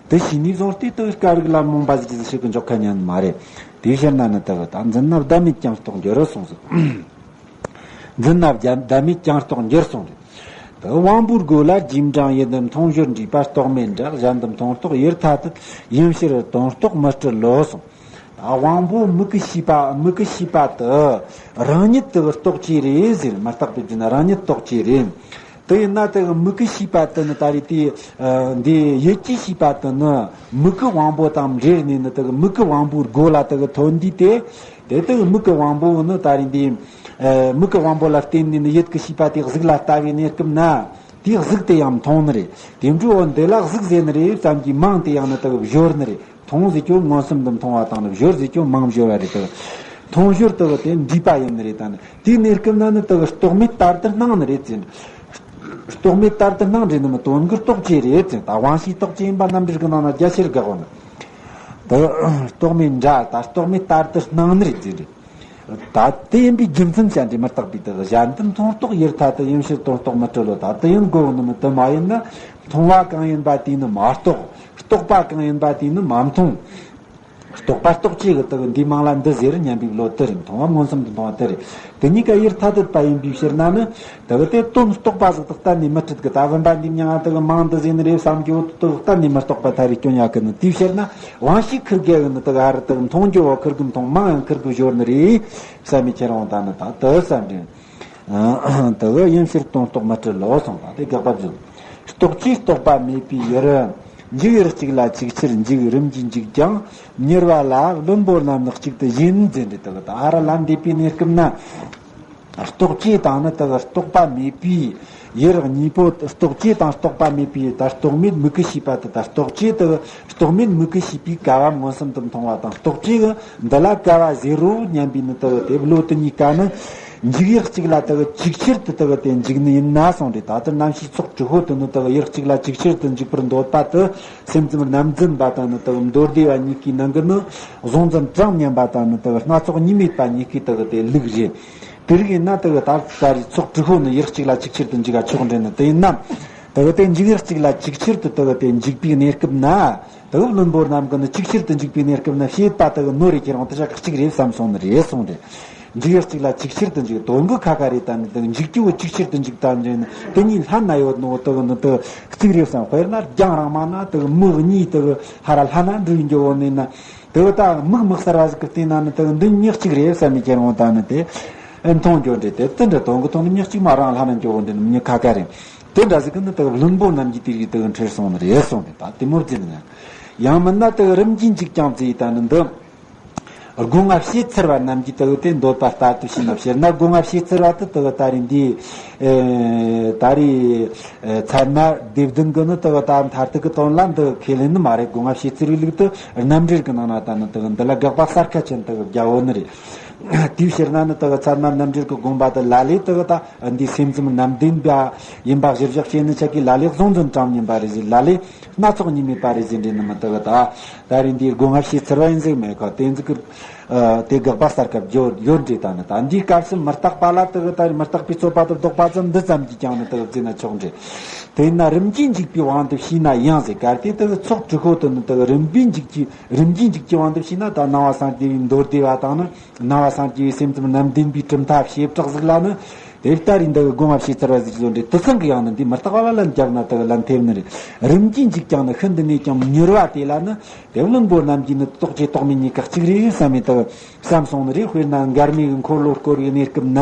དེ་ཤེས་ནས་བཟུང་སྟེ་དེ་སྐད་རིགས་ལ་རྨོངས་པ་ཟིག་གི་ཟིག་ཤེས་གི་འཇོག་ཁ་ཉན་མ་རེད། དེའི་ཕྱིར་ན་ནི་དེ་གི་ད་འཛིན་ན་བདག་མེད་ཀྱང་རྟོགས་འགྱུར་རོ་གསུངས་སོ། འཛིན་ན་བདག་མེད་ཀྱང་རྟོགས་འགྱུར་གསུངས་རེད། དེ་དབང་པོའི་སྒོ་ལ་རྗེས་འབྲང་ཡིན་དུ་མཐོང་བརྗོད་འདྲེས་པ་རྟོག་མེད་འདྲ། གཞན་དུ་མཐོང་རྟོག་ཡུལ་ཐ་དད་ཡིན་ཕྱིར་དོན་རྟོག་མི་སྤྲུལ་ལོ་གསུངས། དབང་པོ་མིག་གིས་ཤེས་པ་མིག་གིས་ཤེས་པ་དེ་རང་ཉིད་དེ་རྟོག་བཅས་རེད་ཟེར། མ་བརྟགས་པའི་རྒྱུ་ན་རང་ཉིད་རྟོག་བཅས་རེད། དེ་ཡིན་ན་དེ་མིག་གིས་ཤེས་པ་དེ་ནི་ད་རེས་དེ་འདི་ཡིད་ཀྱིས་ཤེས་པ་དེ་ནི་མིག་གི་དབང་པོ་དང་འབྲེལ་ནས་ནི་དེ་མིག་གི་དབང་པོའི་སྒོ་ལ་དེ་ཐོན་དུས་དེ། དེ་དེ་མིག་གི་དབང་པོ་ནི་ད་རེས་འདི་མིག་གི་དབང་པོ་ལ་བརྟེན་ནས་ནི་ཡིད་ཀྱི་ཤེས་པ་དེ་གཟུགས་ལ་ལྟ་བའི་གནས་སྐབས་ན། དེའི་གཟུགས་དེ་ཡང་མཐོང་ནི་རེད། དེ་འཕྲོ་འོ་འདི་ལ་གཟུགས་ཟེར་ནི་རེད་བསམ་གྱི་མིང་དེ་ཡང་ནི་དག་སྦྱོར་ནི་རེད། མཐོང་ཟེར་རྒྱུ་མངོན་སུམ་དུ་མཐོང་བ་དང་ནི་སྦྱོར་ཟེར་རྒྱུ་མིང་སྦྱོར་བ་རེད་དག་མཐོང་སྦྱོར་དག་དེ་འདྲེས་པ་ཡིན་ནི་རེད། ད་ནི་དེའི་གནས་སྐབས་ན་ནི་དག་རྟོག་མེད་ལྟར་དུ་སྣང་ནི་རེད་ཟེར། རྟོག་མེད་ལྟར་དུ་སྣང་རེད་ནི་མི་དོན་གྱི་རྟོག་བཅས་རེད་ཟེར། ད་དབང་ཤེས་རྟོག་བཅས་ཡིན་པ་རྣམ་འགྲེལ་གྱི་ནང་ན་རྒྱ་ཆེར་དགག་པ་ནི། དག་རྟོག་མེད་འདྲ་ད་རྟོག་མེད་ལྟར་དུ་སྣང་ནི་རེད་ཟེར། ད་དེ་ཡིན་པའི་རྒྱུ་མཚན་ཅན་དེ་མི་རྟག་པའི་དེ་གཞན་དུ་མཐོང་རྟོག་ཡུལ་ཐ་དད་ཡིན་ཕྱིར་དོན་རྟོག་མི་སྤྲུལ་ལོ། ད་དེ་ཡིན་དགོས་ནི་མི་དེ་མ་ཡིན་ན་མཐོང་བ་གང་ཡིན་པ་དེ་ནི་མ་རྟོགས། རྟོག་པ་གང་ཡིན་པ་དེ་ནི་མ་མཐོང་། རྟོག་པ་རྟོག་བཅས་ཀྱི་དེ་འདིའི་མིང་ལ་འདི་ཟེར་སྙམ་པའི་བློ་དེ་རེད། མཐོང་བ་མངོན་སུམ་དུ་མཐོང་བ་དེ་རེད། དེ་གཉིས་ཀ་ཡུལ་ཐ་དད་པ་ཡིན་པའི་ཕྱིར་ན་ནི། དེ་གི་དེ་དོན་རྟོགས་པ་ཟིག་དེ་གཏན་ནས་མི་སྲིད་གི། ད་བུམ་པ་འདི་མྱིང་ང་དེ་གི་མིང་འདི་ཟེར་ནི་རེད་བསམ་རྒྱུ་དེ་གཏན་ནས་མི་རྟོགས་པ་ཐ་རེ་སྐྱོན་ཡག་གི་ནི། དེའི་ཕྱིར་ན་དབང་ཤེས་ཁིར་གེ་གི་ནི་དེ་གི་ཨ་རི་དེ་གི་མཐོང་རྒྱུ་བོ་ཁིར་གི་མཐོང་མིང་ཡང་ཁིར་གི་སྦྱོར་ནི་རེད་བསམ་མི་ཁྱེར་འོང་། ད་ནི་ད་དེ་བསམ་དྲན། དེ་གི་ཡིན་ཕྱིར་དོན་རྟོག་མི་སྤྲུལ་ལོ་གསུངས་པ་དེ་དགག་པ་བརྗོད། རྟོག་བཅས་རྟོག་པ་མེད་པའི་ཡུལ། འཇུག་ཡུལ་གཅིག་ལ་ཅིག་ཆར་འཇུག་རིམ་གྱིས་འཇུག་ཀྱང་མྱུར་བ་ལ་བླུན་པོ་རྣམས་ནི་གཅིག་ཏུ་ཞེན་ཟེར་འདི་དེ་གི་ད་ཨ་ར་ལ་འདས་པའི་གནས་སྐབས་ན། རྟོག་བཅས་དང་ནི་དེ་གི་རྟོག་པ་མེད་པའི་ཡུལ་གཉིས་པོ། རྟོག་བཅས་དང་རྟོག་པ་མེད་པའི་ད་རྟོག་མེད་མིག་གིས་ཤེས་པ་དེ་ད་རྟོག་བཅས་དེ་གི་རྟོག་མེད་མིག་གིས་ཤེས་པའི་ཀ་བ་མངོན་སུམ་དུ་མཐོང་བ་དང་རྟོག་བཅས་གི་འདི་ལ་ཀ་བ་ཟེར་རོ་སྙམ་པའི་ནི་དེ་གི་དེ་བློ་དེ་གཉིས་ཀ་ནི་འཇུག་ཡུལ་གཅིག་ལ་དེ་གི་ཅིག་ཆར་དུ་དེ་གི་དེ་འཇུག་ནི་ཡིན་ན་གསུངས་ཏེ། ད་ལྟ་རྣམ་ཤེས་ཚོགས་དྲུག་པོ་དེ་ནི་དེ་གི་ཡུལ་གཅིག་ལ་ཅིག་ཆར་དུ་འཇུག་པར་འདོད་པ་དེ་སེམས་ཙམ་རྣམ་འཛིན་པ་དང་ནི་དེ་གི་མདོ་སྡེ་བ་གཉིས་ཀའི་ནང་གི་ནི་གཟུང་འཛིན་གྲངས་མཉམ་པ་དང་ནི་དེ་གི་སྣ་ཚོགས་གཉིས་མེད་པ་གཉིས་ཀའི་དེ་གི་དེ་ལུགས་རེད། དེ་རིགས་ཡིན་ན་དེ་གི་ད་ད་རེས་ཚོགས་དྲུག་པོ་ནི་ཡུལ་གཅིག་ལ་ཅིག་ཆར་དུ་འཇུག་ག་ཆོག་འདྲེན་ནི་དེ་ཡིན་ན། དེ་གི་དེ་འཇུག་ཡུལ་གཅིག་ལ་ཅིག་ཆར་དུ་དེ་གི་དེ་འཇུག་པའི་གནས་སྐབས་ན། དེ་གི་བླུན་པོ་རྣམས་ཀྱི་ནི་ཅིག་ཆར་དུ་འཇུག་པའི་གནས་སྐབས་ན་བྱེད་པ་དེ་གི་ནོར་རེ་ཁྱེར་འོང་དེ་ཞག་གཅིག་རེད་བསམ་སོང་ནི་རེད་གསུངས་ཏེ། འཇུག་ཡུལ་གཅིག་ལ་ཅིག་ཆར་དུ་འཇུག་དོན་གི་ཁ་ཁ་རེད། ད་ནི་དེ་གི་འཇུག་རྒྱུ་བོ་ཅིག་ཆར་དུ་འཇུག་ད་འདྲེན་ནི་དེ་གཉིས་ལྷན་ན་ཡོད་ནོ་དེ་གི་ནི་དེ་གཅིག་རེད་བསམ། དཔེར་ན་རྒྱང་རིང་མ་ན་དེ་གི་མིག་གཉིས་དེ་གི་ཧ་ར་ལྷན་ན་འགྲུལ་འགྱོ་བོ་ནི་ན། དེ་བ་ད་མིག་མི་གསལ་བ་ཟིག་གི་སྟེང་ན་ནི་དེ་འདི་གཉིས་གཅིག་རེད་བསམ་མི་ཁྱེར་འོང་ད་ནི་དེ་མཐོང་རྒྱུ་འདྲ་དེ་དེ་འདྲ་དོན་གི་ཐོག་ནི་གཉིས་གཅིག་མ་རང་ལྷ་ན་འགྱོ་འདྲ་ནི་མི་ཁ་ཁ་རེད། དེ་འདྲ་ཟིག་གི་ནི་དེ་བླུན་པོ་རྣམས་ཀྱི་དེ་རིགས་དེ་འཁྲུལ་སོང་ནི་རེད་གསུངས་ཏེ། ད་དེ་མོ་བརྫིས་ནི་ཡང་མིན་ན་དེ་རིམ་གྱིས་འཇུག་ཀྱང་བརྫིས་ད་ནི་འདི་ སྒོ་ལྔ་བྱས་ཚར་བ་རྣམས་ཀྱིས་དེ་གི་དེ་འདོད་པ་ལྟར་དུ་བྱས་ན། སྤྱིར་ན་སྒོ་ལྔ་བྱས་ཚར་བ་དེ་དེ་གི་ད་རེས་འདི་ཨེ་ད་རེས་ཨེ་ཚད་མ་སྡེ་བདུན་གི་ནི་དེ་གི་ད་མཐར་ཐུག་གི་དོན་ལ་འདི་ཁས་ལེན་ནི་མ་རེད། སྒོ་ལྔ་བྱས་ཚར་བའི་ལུགས་དེ་རྣམ་འགྲེལ་གི་ནང་ན་ད་ནི་དེ་གི་འདི་ལ་དགག་པ་གསལ་ཁ་ཅན་དེ་གི་རྒྱག་འོ་ནི་རེད། དེའི་ཕྱིར་ན་ནི་དེ་གི་ཚད་མ་རྣམ་འགྲེལ་གི་དགོངས་པ་དེ་ལ་ལས་དེ་གི་ད་འདི་སེམས་ཙམ་རྣམ་བདེན་པ་ཡིན་པ་གཞིར་བཞག་བྱས་ནི་ཆ་གི་ལ་ལས་གཟུང་འཛིན་གྲངས་མཉམ་པ་རེད་ཟེར། ལ་ལས་སྣ་ཚོགས་གཉིས་མེད་པ་རེད་ཟེར་འདྲེ་ནི་མི་དེ་གི་ད་ད་རེས་འདིའི་སྒོ་ལྔ་བྱས་ཚར་བ་ཡིན་ཟིག་མེད་གི། དེ་ཟིག་གི་ཨ་དེ་དགག་པ་གསལ་ཁ་ཡོད་ཡོད་འདྲེ། ད་ནི་ད་འདིའི་སྐབས་སུ་མི་རྟག་པ་ལ་དེ་གི་ད་མི་རྟག་པའི་རྩོད་པ་དེ་ལྡོག་པ་ཙམ་འདི་ཙམ་གྱིས་ཀྱང་ནི་དེ་གི་བརྩིས་ན་ཆོག་འདྲེ། དེ་ཡིན་ན་རིམ་གྱིས་འཇུག་པའི་དབང་དུ་བྱས་ན་ཡང་ཟེར་གར་དེ་དེ་གི་ཚོགས་དྲུག་པོ་དེ་ནི་དེ་གི་རིམ་པས་འཇུག་གི་རིམ་གྱིས་འཇུག་གི་དབང་དུ་བྱས་ན། ད་སྣང་བ་སངས་རྒྱས་པའི་མདོ་སྡེ་པ་དང་ནི་སྣང་བ་སངས་རྒྱས་པའི་སེམས་ཙམ་རྣམ་བདེན་པའི་གྲུབ་མཐའ་བྱེ་བྲག་ཟིག་ལ་ནི་དེ་ལྟར་རིགས་འདི་གི་སྒོ་ལྔ་བྱས་ཚར་བ་ཟིག་བཟོ་འདྲེ། དེ་ཚང་གི་ཡང་ནི་འདི་མི་རྟག་པ་ལ་ལན་བརྒྱབ་ན་དེ་གི་ལན་ཐེབས་ནི་རེད། རིམ་གྱིས་འཇུག་ཀྱང་ནི་ཤིན་ཏུ་ནས་ཀྱང་མྱུར་བ་དེ་ལ་ནི་དེ་བླུན་པོ་རྣམས་ཀྱིས་ནི་རྟོག་བཅས་རྟོག་མེད་གཉིས་ཀ་གཅིག་རེད་བསམ་མེད་དེ་གི་བསམ་སོང་ནི་རེད། དཔེར་ན་མགར་མའི་འཁོར་ལོ་བསྐོར་བའི་གནས་སྐབས་ན་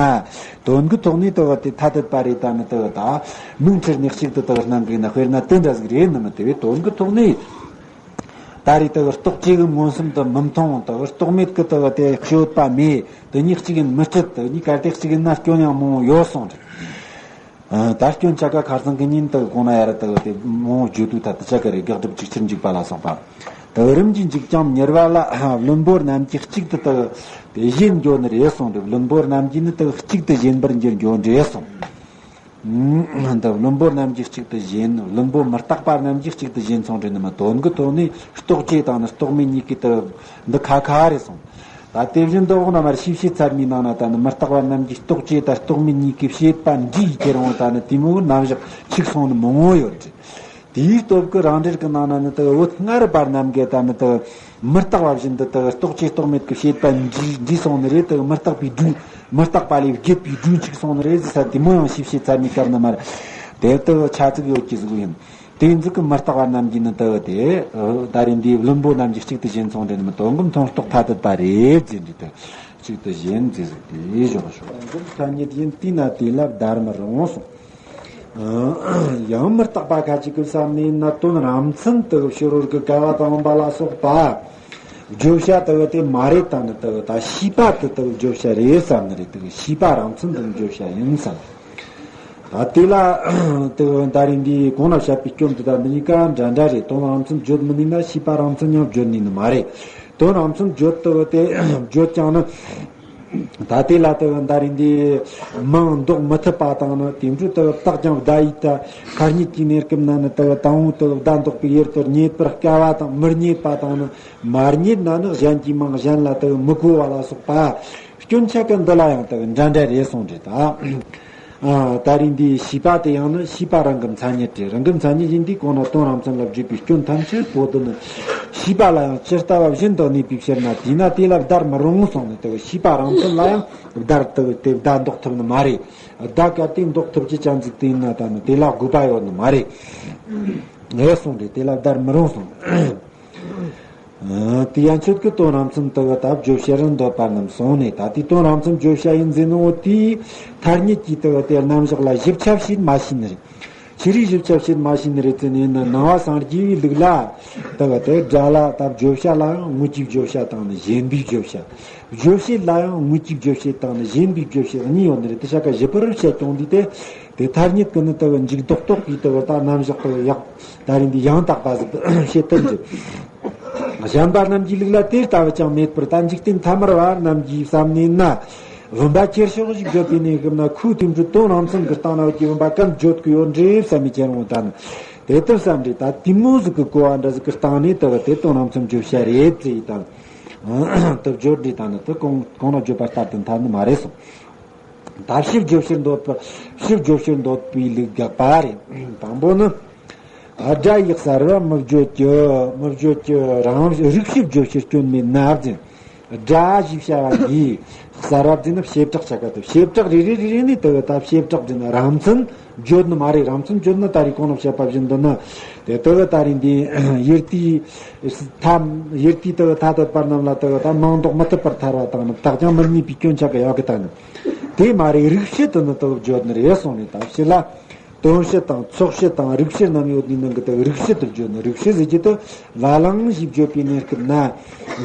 དོན་གྱི་ཐོག་ནས་དེ་གི་དེ་ཐ་དད་པ་རེད། ད་ནི་དེ་གི་ད་མིག་འཕྲུལ་ནས་གཅིག་ཏུ་དེ་གི་སྣང་གི་ན། དཔེར་ན་དེ་འདྲ་ཟིག་རེད་ནི་མི་དེ་བས་དོན་གྱི་ཐོག་ནས། ད་རེས་དེ་གི་རྟོག་བཅས་ཀྱི་མངོན་སུམ་དུ་མི་མཐོང་། དེ་གི་རྟོག་མེད་ཀྱི་དེ་གི་དེ་སྤྱོད་པ་མེད། དེ་གཉིས་གཅིག་ཡིན་མི་སྲིད། དེ་གཉིས་ཀ་དེ་གཅིག་ཡིན་ན་སྐྱོན་ཡང་མང་བོ་ཡོད་གསུངས་རེད། ཨ་ད་སྐྱོན་ཆ་ག་ཁར་སང་གི་ཉིན་དེ་གི་གོང་ན་ཡ་ར་དེ་གི་དེ་མང་བོ་བརྗོད་དུས་ད་དེ་ཆ་ག་རེད། དགག་སྒྲུབ་ཅིག་ཆར་འཇུག་པ་ལ་སོགས་པ། དེ་གི་རིམ་གྱིས་འཇུག་ཀྱང་མྱུར་བ་ལ་བླུན་པོ་རྣམས་ཀྱིས་གཅིག་ཏུ་དེ་གི་དེ་ཞེན་འགྱོ་ནི་རེད་གསུངས་རེད། བླུན་པོ་རྣམས་ཀྱིས་ནི་དེ་གི་གཅིག་ཏུ་ཞེན་པར་འགྱུར་འགྱོ་འདྲེ་གསུངས། འདི་བླུན་པོ་རྣམས་ཀྱིས་གཅིག་ཏུ་ཞེན། བླུན་པོ་མི་རྟག་པ་རྣམས་ཀྱིས་གཅིག་ཏུ་ཞེན་སོང་འདྲེ་ནི་མི་དོན་གྱི་ཐོག་ནས་རྟོག་བཅས་དང་ནི་རྟོག་མེད་གཉིས་ཀྱི་དེ་འདི་ཁ་ཁ་རེད་གསུངས། ད་དེ་བཞིན་དུ་འོག་ན་མར་ཤེས་བྱེད་ཚད་མའི་ནང་ན་ད་ནི་མི་རྟག་པ་རྣམས་ཀྱིས་རྟོག་བཅས་དང་རྟོག་མེད་གཉིས་ཀྱི་བྱེད་པ་འདྲིས་ཁྱེར་འོང་ད་ནི་དེ་མོ་རྣམ་གཞག་འཆུག་སོང་ནི་མང་བོ་ཡོད་རེད། དེའི་སྟོབས་ཀྱིས་རང་འགྲེལ་གྱི་ནང་ན་ནི་དེ་བོད་སྔ་རབས་པ་རྣམས་ཀྱིས་ད་ནི་དེ་མི་རྟག་པ་བཞིན་དུ་དེ་རྟོག་བཅས་རྟོག་མེད་ཀྱི་བྱེད་པ་འདྲིས་འདྲིས་སོང་ནི་རེད། དེ་མི་རྟག་པའི་སྒྲོན་མི་རྟག་པ་ལས་བརྒྱུད་པའི་སྒྲོན་འཆུག་སོང་ནི་རེད་ཟེར་ས་དེ་མོ་ཡང་ཤེས་བྱེད་ཚད་མའི་སྐབས་ན་མར་དེ་དེ་ཆ་ཚིག་ཡོད་ཀྱི་གཟུགས་ཡིན། དེ་ཡིན་ཙི་གི་མི་རྟག་པ་རྣམས་ཀྱིས་ནི་དེ་དེ་ད་རེས་འདིའི་བླུན་པོ་རྣམས་ཀྱིས་གཅིག་ཏུ་ཞེན་སོང་འདྲེ་ནི་མི་དོན་གྱི་མཐོང་རྟོགས་ཐ་དད་པ་རེད་ཟེར་འདྲི་དེ་གཅིག་ཏུ་ཞེན་ཟེར་ཟིག་དེ་བཞག་ཤོག་ཐ་སྙད་ཡིན་དེས་ན་དེ་ལ་བདར་མི་རུང་གསུངས། ཡང་མི་རྟག་པ་ཁ་ཅིག་གི་བསམ་ནས་ན་དོན་རང་མཚན་དུ་ཕྱི་རོལ་གྱི་བསྐལ་པ་དང་བ་ལ་སོགས་པ་བརྗོད་བྱ་དུ་དེ་མ་རེད། ད་ནི་དུ་ད་ཤེས་པ་དུ་དུ་བརྗོད་བྱ་རེད་བསམ་ནི་རེད། དུ་ཤེས་པ་རང་མཚན་དུ་བརྗོད་བྱ་ཡིན་བསམ། ད་དེ་ལ་དུ་ད་རིང་འདིའི་གོང་ན་བཤད་པའི་སྐྱོན་དུ་ད་འདི་གཉིས་ཀ་འདྲ་འདྲ་རེད། དོན་རང་མཚན་བརྗོད་མི་ནུས་ན་ཤེས་པ་རང་མཚན་ཡང་བརྗོད་ནུས་ནི་མ་རེད། དོན་རང་མཚན་བརྗོད་དུ་དེ་བརྗོད་ཀྱང་ནི། ད་དེ་ལ་དེ་ད་རིང་འདི་མིང་འདོགས་མི་ཐུབ་པ་དང་ནི། དེ་འཕྲོས་དེ་བཏགས་ཀྱང་བརྡ་ཡིག་ད་ཁ་ཉིད་ཀྱི་གནས་སྐབས་ན་ནི་དེ་དང་པོ་དེ་བརྡ་འདོགས་པའི་ཡུལ་དུ་རྙེད་པར་དཀའ་བ་དང་། མི་རྙེད་པ་དང་ནི་མ་རྙེད་ན་ནི་གཞན་གྱི་མིང་གཞན་ལ་དེ་མི་གོ་བ་ལ་སོགས་པ་སྐྱོན་ཆ་གི་འདི་ལ་ཡང་དེ་འདྲ་འདྲ་རེད་གསུངས་རེད་ད། ཨ་ད་རིང་འདིའི་ཤེས་པ་དེ་ཡང་ནི་ཤེས་པ་རང་གི་མཚན་ཉིད་རེད། རང་གི་མཚན་ཉིད་ཡིན་དུས་གོང་ན་དོན་རང་མཚན་ལ་བརྗོད་པའི་སྐྱོན་ཐམས་ཅད་པོ་དེ་ནི་ཤེས་པ་ལ་ཡང་ཇི་ལྟ་བ་བཞིན་དུ་གནས་པའི་ཕྱིར་ན། དེས་ན་དེ་ལ་བདར་མི་རུང་གསུངས་ནས་དེ་ཤེས་པ་རང་མཚན་ལ་ཡང་བདར་དུ་དེ་བརྡ་འདོགས་ཐུབ་ནི་མ་རེད། བརྡ་གལ་ཏེ་འདོགས་ཐུབ་ཀྱི་ཅན་ཟིག་དེ་ཡིན་ན་ད་ནི་དེ་ལ་དགོས་པ་ཡོད་ནི་མ་རེད། ངས་གསུངས་རེད། དེ་ལ་བདར་མི་རུང་གསུངས། ཨ་དེ་ཡན་ཆོད་ཀྱི་དོན་རང་མཚན་དུ་བ་ད་བརྗོད་བྱར་འདོད་པ་རྣམས་གསུངས་ནས། ད་དེ་དོན་རང་མཚན་བརྗོད་བྱ་ཡིན་ཟེར་ནོ་དེའི་ཐ་སྙད་ཀྱིས་དུ་བ་དེ་རྣམ་གཞག་ལ་ཞིབ་ཆ་བྱེད་མ་ཤེས་ནི་རེད། ཆི་རིགས་ཞིབ་ཆ་བྱེད་མ་ཤེས་ནི་རེད་ཟེར་ནས་ན། སྣང་བ་སངས་རྒྱས་པའི་ལུགས་ལ་དུ་བ་དེ་སྒྲ་ལ་ད་བརྗོད་བྱ་ལའང་དངོས་ཀྱི་བརྗོད་བྱ་དང་ནི་ཞེན་པའི་བརྗོད་བྱ། རྗོད་བྱེད་ལའང་དངོས་ཀྱི་རྗོད་བྱེད་དང་ནི་ཞེན་པའི་རྗོད་བྱེད་གཉིས་ཡོད་ནི་རེད། དེ་ཤ་ཀ་ཞིབ་པར་བཤད་ཀྱང་འདི་སྟེ། དེ་ཐ་སྙད་ཀྱི་ནི་དུ་བ་འཇུག་ལྡོག་རྟོག་པའི་དུ་བ་ད་རྣམ་གཞག་དུ་ཡག་ད་རིང་འདི་ཡང་དག་པ་ཟིག་བཤད་ཐུབ་འདུག་གཞན་པ་རྣམས་ཀྱི་ལུགས་ལ་དེ་ལྟ་བུ་ཅང་མེད་པར། ད་འཇིག་རྟེན་ཐ་མལ་བ་རྣམས་ཀྱིས་བསམ་ནས་ན། བུམ་པ་ཁྱེར་ཤོག་ཞིག་བརྗོད་པའི་གནས་སྐབས་ན། ཁོའི་དེ་འཕྲོ་དོན་རང་མཚན་གྱི་སྟེང་ན་བ་ཀྱི་བུམ་པ་གན་བརྗོད་ཀྱི་ཡོད་འདྲེ་བསམ་མི་ཁྱེར་འོང་ད་ནི། དེ་ལྟར་བསམ་འདྲེ་ད་དེ་མོ་ཟིག་གི་གོ་བ་འདྲ་ཟིག་གི་སྟེང་ནས་དུ་བ་དེ་དོན་རང་མཚན་བརྗོད་བྱ་རེད་ཟེར་ཡི་ད་ནི། དུ་བརྗོད་འདྲེ་ད་ནི་དུ་གོང་གོང་ན་བརྗོད་པ་ལྟར་དུ་འཐབ་ནི་མ་རེད་གསུངས། ད་ཕྱིར་བརྗོད་ཕྱིར་འདོད་པ། ཕྱིར་བརྗོད་ཕྱིར་འདོད་པའི་ལུགས་དགག་པ་རེད། དང་པོ་ནི། སྒྲ་ཡིག་གསར་བ་མི་བརྗོད་ཀྱི། མི་བརྗོད་ཀྱི་རང་རིགས་ཕྱིར་བརྗོད་ཕྱིར་སྐྱོན་མེད་ན་ཟེར། སྒྲ་ཞེས་བྱ་བ་འདི་གསར་བ་འདི་ནི་བྱེ་བྲག་ཆ་ག་དུ། བྱེ་བྲག་རེ་རེ་རེ་རེ་ནས་དུ་ད་བྱེ་བྲག་འདི་ནི་རང་མཚན་བརྗོད་ནི་མ་རེད། རང་མཚན་བརྗོད་ན་ད་རེས་གོང་ན་བཤད་པ་བཞིན་དུ་ནི་དེ་དུ་ད་རེས་འདི་ཡུལ་དེའི་ཐ་ཡུལ་དེའི་དུ་ཐ་དད་པ་རྣམས་ལ་དུ་ད་མིང་འདོགས་མི་ཐུབ་པར་ཐལ་བ་དང་ནི་བཏགས་ཀྱང་མི་རྙེད་པའི་སྐྱོན་ཆ་ག་ཡོད་གི་ད་ནི། དེ་མ་རེད། རིགས་ཕྱེད་དུ་ནི་དུ་བརྗོད་ནི་རེད་གསུངས་ནས། ད་ཕྱི་ལ་ དོན་སྤྱི་དང་ཚོགས་སྤྱི་དང་རིགས་སྤྱི་རྣམས་ཡོད་ནི་ནང་གི་དག་རིགས་སྤྱི་དུ་བརྗོད་ནི། རིགས་སྤྱི་ཟེར་གྱི་དེ་བ་ལང་ཞེས་བརྗོད་པའི་གནས་སྐབས་ན།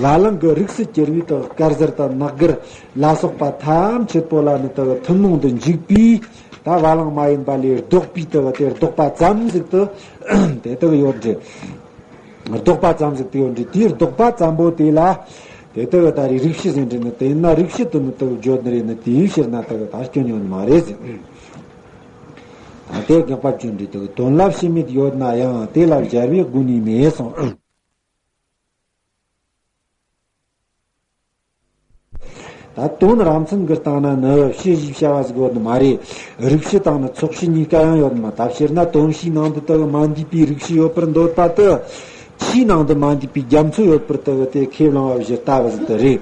བ་ལང་གི་རིགས་སུ་གྱུར་པའི་དག་དཀར་གཟར་དང་ནག་གཟར་ལ་སོགས་པ་ཐམས་ཅད་པོ་ལ་ནི་དག་ཐུན་མོང་དུ་འཇུག་པའི་ད་བ་ལང་མ་ཡིན་པ་ལས་ལྡོག་པའི་དག་དེ་ལྡོག་པ་ཙམ་ཟིག་ཏུ་དེ་དག་ཡོད་རེད། ལྡོག་པ་ཙམ་ཟིག་ཏུ་ཡོད་རེད། དེའི་ལྡོག་པ་ཙམ་པོ་དེ་ལ་དེ་དག་ད་རེས་རིགས་སྤྱི་ཟེར་རེད་ནི། དེ་ཡིན་ན་རིགས་སྤྱི་དུ་ནི་དག་བརྗོད་ནི་རེད་ནི། དེའི་ཕྱིར་ན་དག་ད་སྐྱོན་ཡོད་ནི་མ་རེད་ཟེར། ད་དེ་དགག་པ་བརྗོད་འདི་དག་དོན་ལ་ཕྱི་མེད་ཡོད་ན་ཡང་དེ་ལ་སྦྱར་བའི་དགོས་ནི་མེད་གསུངས། ད་དོན་རང་མཚན་གྱི་སྟེང་ན་ནི་ཕྱི་ཞེས་བྱ་བ་ཟིག་ཡོད་ནི་མ་རེད། རིགས་སྤྱི་དང་ནི་ཚོགས་སྤྱི་གཉིས་ཀ་ཡང་ཡོད་ནི་མ། ད་སྤྱིར་ན་དོན་སྤྱིའི་ནང་དུ་དག་མ་འདུས་པའི་རིགས་སྤྱི་ཡོད་པར་འདོད་པ་དེ། ཕྱིའི་ནང་དུ་མ་འདུས་པའི་རྒྱ་མཚོ་ཡོད་པར་དག་དེ་ཁས་བླངས་པ་བཞི་ལྟ་བུ་ཟིག་དེ་རེད།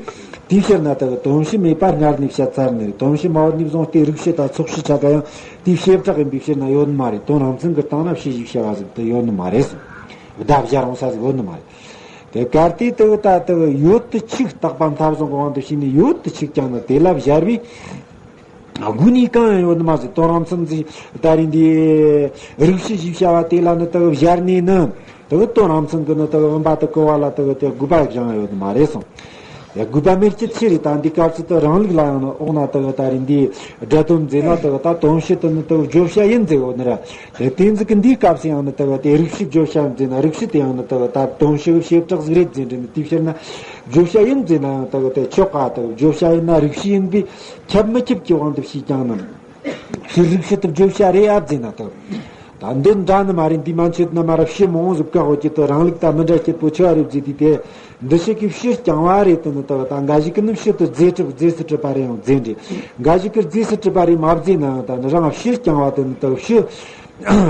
དེའི་ཕྱིར་ན་དག་དོན་སྤྱི་མེད་པ་སྔར་ནས་བཤད་ཚར་ནི་རེད། དོན་སྤྱི་མ་ཡོད་ནས་བཟུང་སྟེ་རིགས་སྤྱི་དང་ཚོགས་སྤྱི་ཆ་ག་ཡང་དེའི་བྱེ་བྲག་ཡིན་པའི་ཕྱིར་ན་ཡོད་ནི་མ་རེད། དོན་རང་མཚན་གྱི་སྟེང་ན་ཕྱི་ཞེས་བྱ་བ་ཟིག་དེ་ཡོད་ནི་མ་རེད་གསུངས། བརྡ་སྦྱར་འོང་ས་ཟིག་ཡོད་ནི་མ་རེད། དེ་གལ་ཏེ་དག་ད་དག་ཡོད་དུ་ཆུག་རྟག་པ་མཐའ་བཟུང་གི་དབང་དུ་བྱས་ནས་ཡོད་དུ་ཆུག་ཀྱང་ནི་དེ་ལ་སྦྱར་བའི་དགོས་ནི་གང་ཡང་ཡོད་ནི་མ་ཟད། དོན་རང་མཚན་ཟེར་ད་རེས་འདི་རིགས་སྤྱི་ཞེས་བྱ་བ་དེ་ལ་ནི་དག་སྦྱར་ནས་ནི་དག་དོན་རང་མཚན་གྱི་ནི་དག་བུམ་པ་དེ་གོ་བ་ལ་དག་དེ་དགོས་པ་ཞིག་ཡང་ཡོད་ནི་མ་རེད་གསུངས། ཡ། དགོས་པ་མེད་ཀྱི་ཕྱིར་རེད། ད་འདི་སྐབས་སུ་དུ་རང་ལུགས་ལ་ཡང་ནི་འོག་ན་དག་ད་རེས་འདི་སྒྲ་དོན་མཛད་ན་དག་ད་དོན་སྤྱི་དུ་ནི་དག་བརྗོད་བྱ་ཡིན་མཛད་ཡོད་ནི་ར། དེ་དེ་ཟིག་གི་འདིའི་སྐབས་སུ་ཡང་ནི་དག་དེ་རིགས་སྤྱི་བརྗོད་བྱ་མཛད་ན། རིགས་སྤྱི་དེ་ཡང་ནི་དག་ད་དོན་སྤྱི་གི་བྱེ་བྲག་ཟིག་རེད་མཛད་འདྲ་ནི། དེའི་ཕྱིར་ན་བརྗོད་བྱ་ཡིན་མཛད་ན་ཡང་དག་དེ་ཆོག་ག་དག་བརྗོད་བྱ་ཡིན་ན་རིགས་སྤྱི་ཡིན་པས་ཁྱབ་མི་ཁྱབ་ཀྱི་དབང་དུ་བྱས་ཀྱང་ནི། ཕྱིར་རིགས་སྤྱི་དུ་བརྗོད་བྱ་རེད་ཨ་མཛད་ན་དག་ད་འདི་འདྲ་ནི་མ་རེད། འདི་མན་ཆད་ན་མ་ར་ཕྱི་མང་ཟིག་བཀག་འོ་ཀྱི་དུ་རང་ལུགས་དང་མི་འདྲ་སྐྱེད་པོ་ཆེ་བ་རེད་མཛད་དུས་དེ། འདི་ཞིག་གི་ཕྱིར་རྐྱང་བ་རེད་དུ་ནི་དག་ད་འགའ་ཞིག་གི་ནི་ཕྱིར་དུ་རྫས་གྲུབ་རྫས་སུ་གྲུབ་པ་རེད་ཡང་མཛད་འདྲ། འགའ་ཞིག་གི་རྫས་སུ་གྲུབ་པ་རེད་མ་མཛད་ན་ཡང་ད་ནི་རང་ཕྱིར་རྐྱང་བ་དུ་ནི་དག་ཕྱི་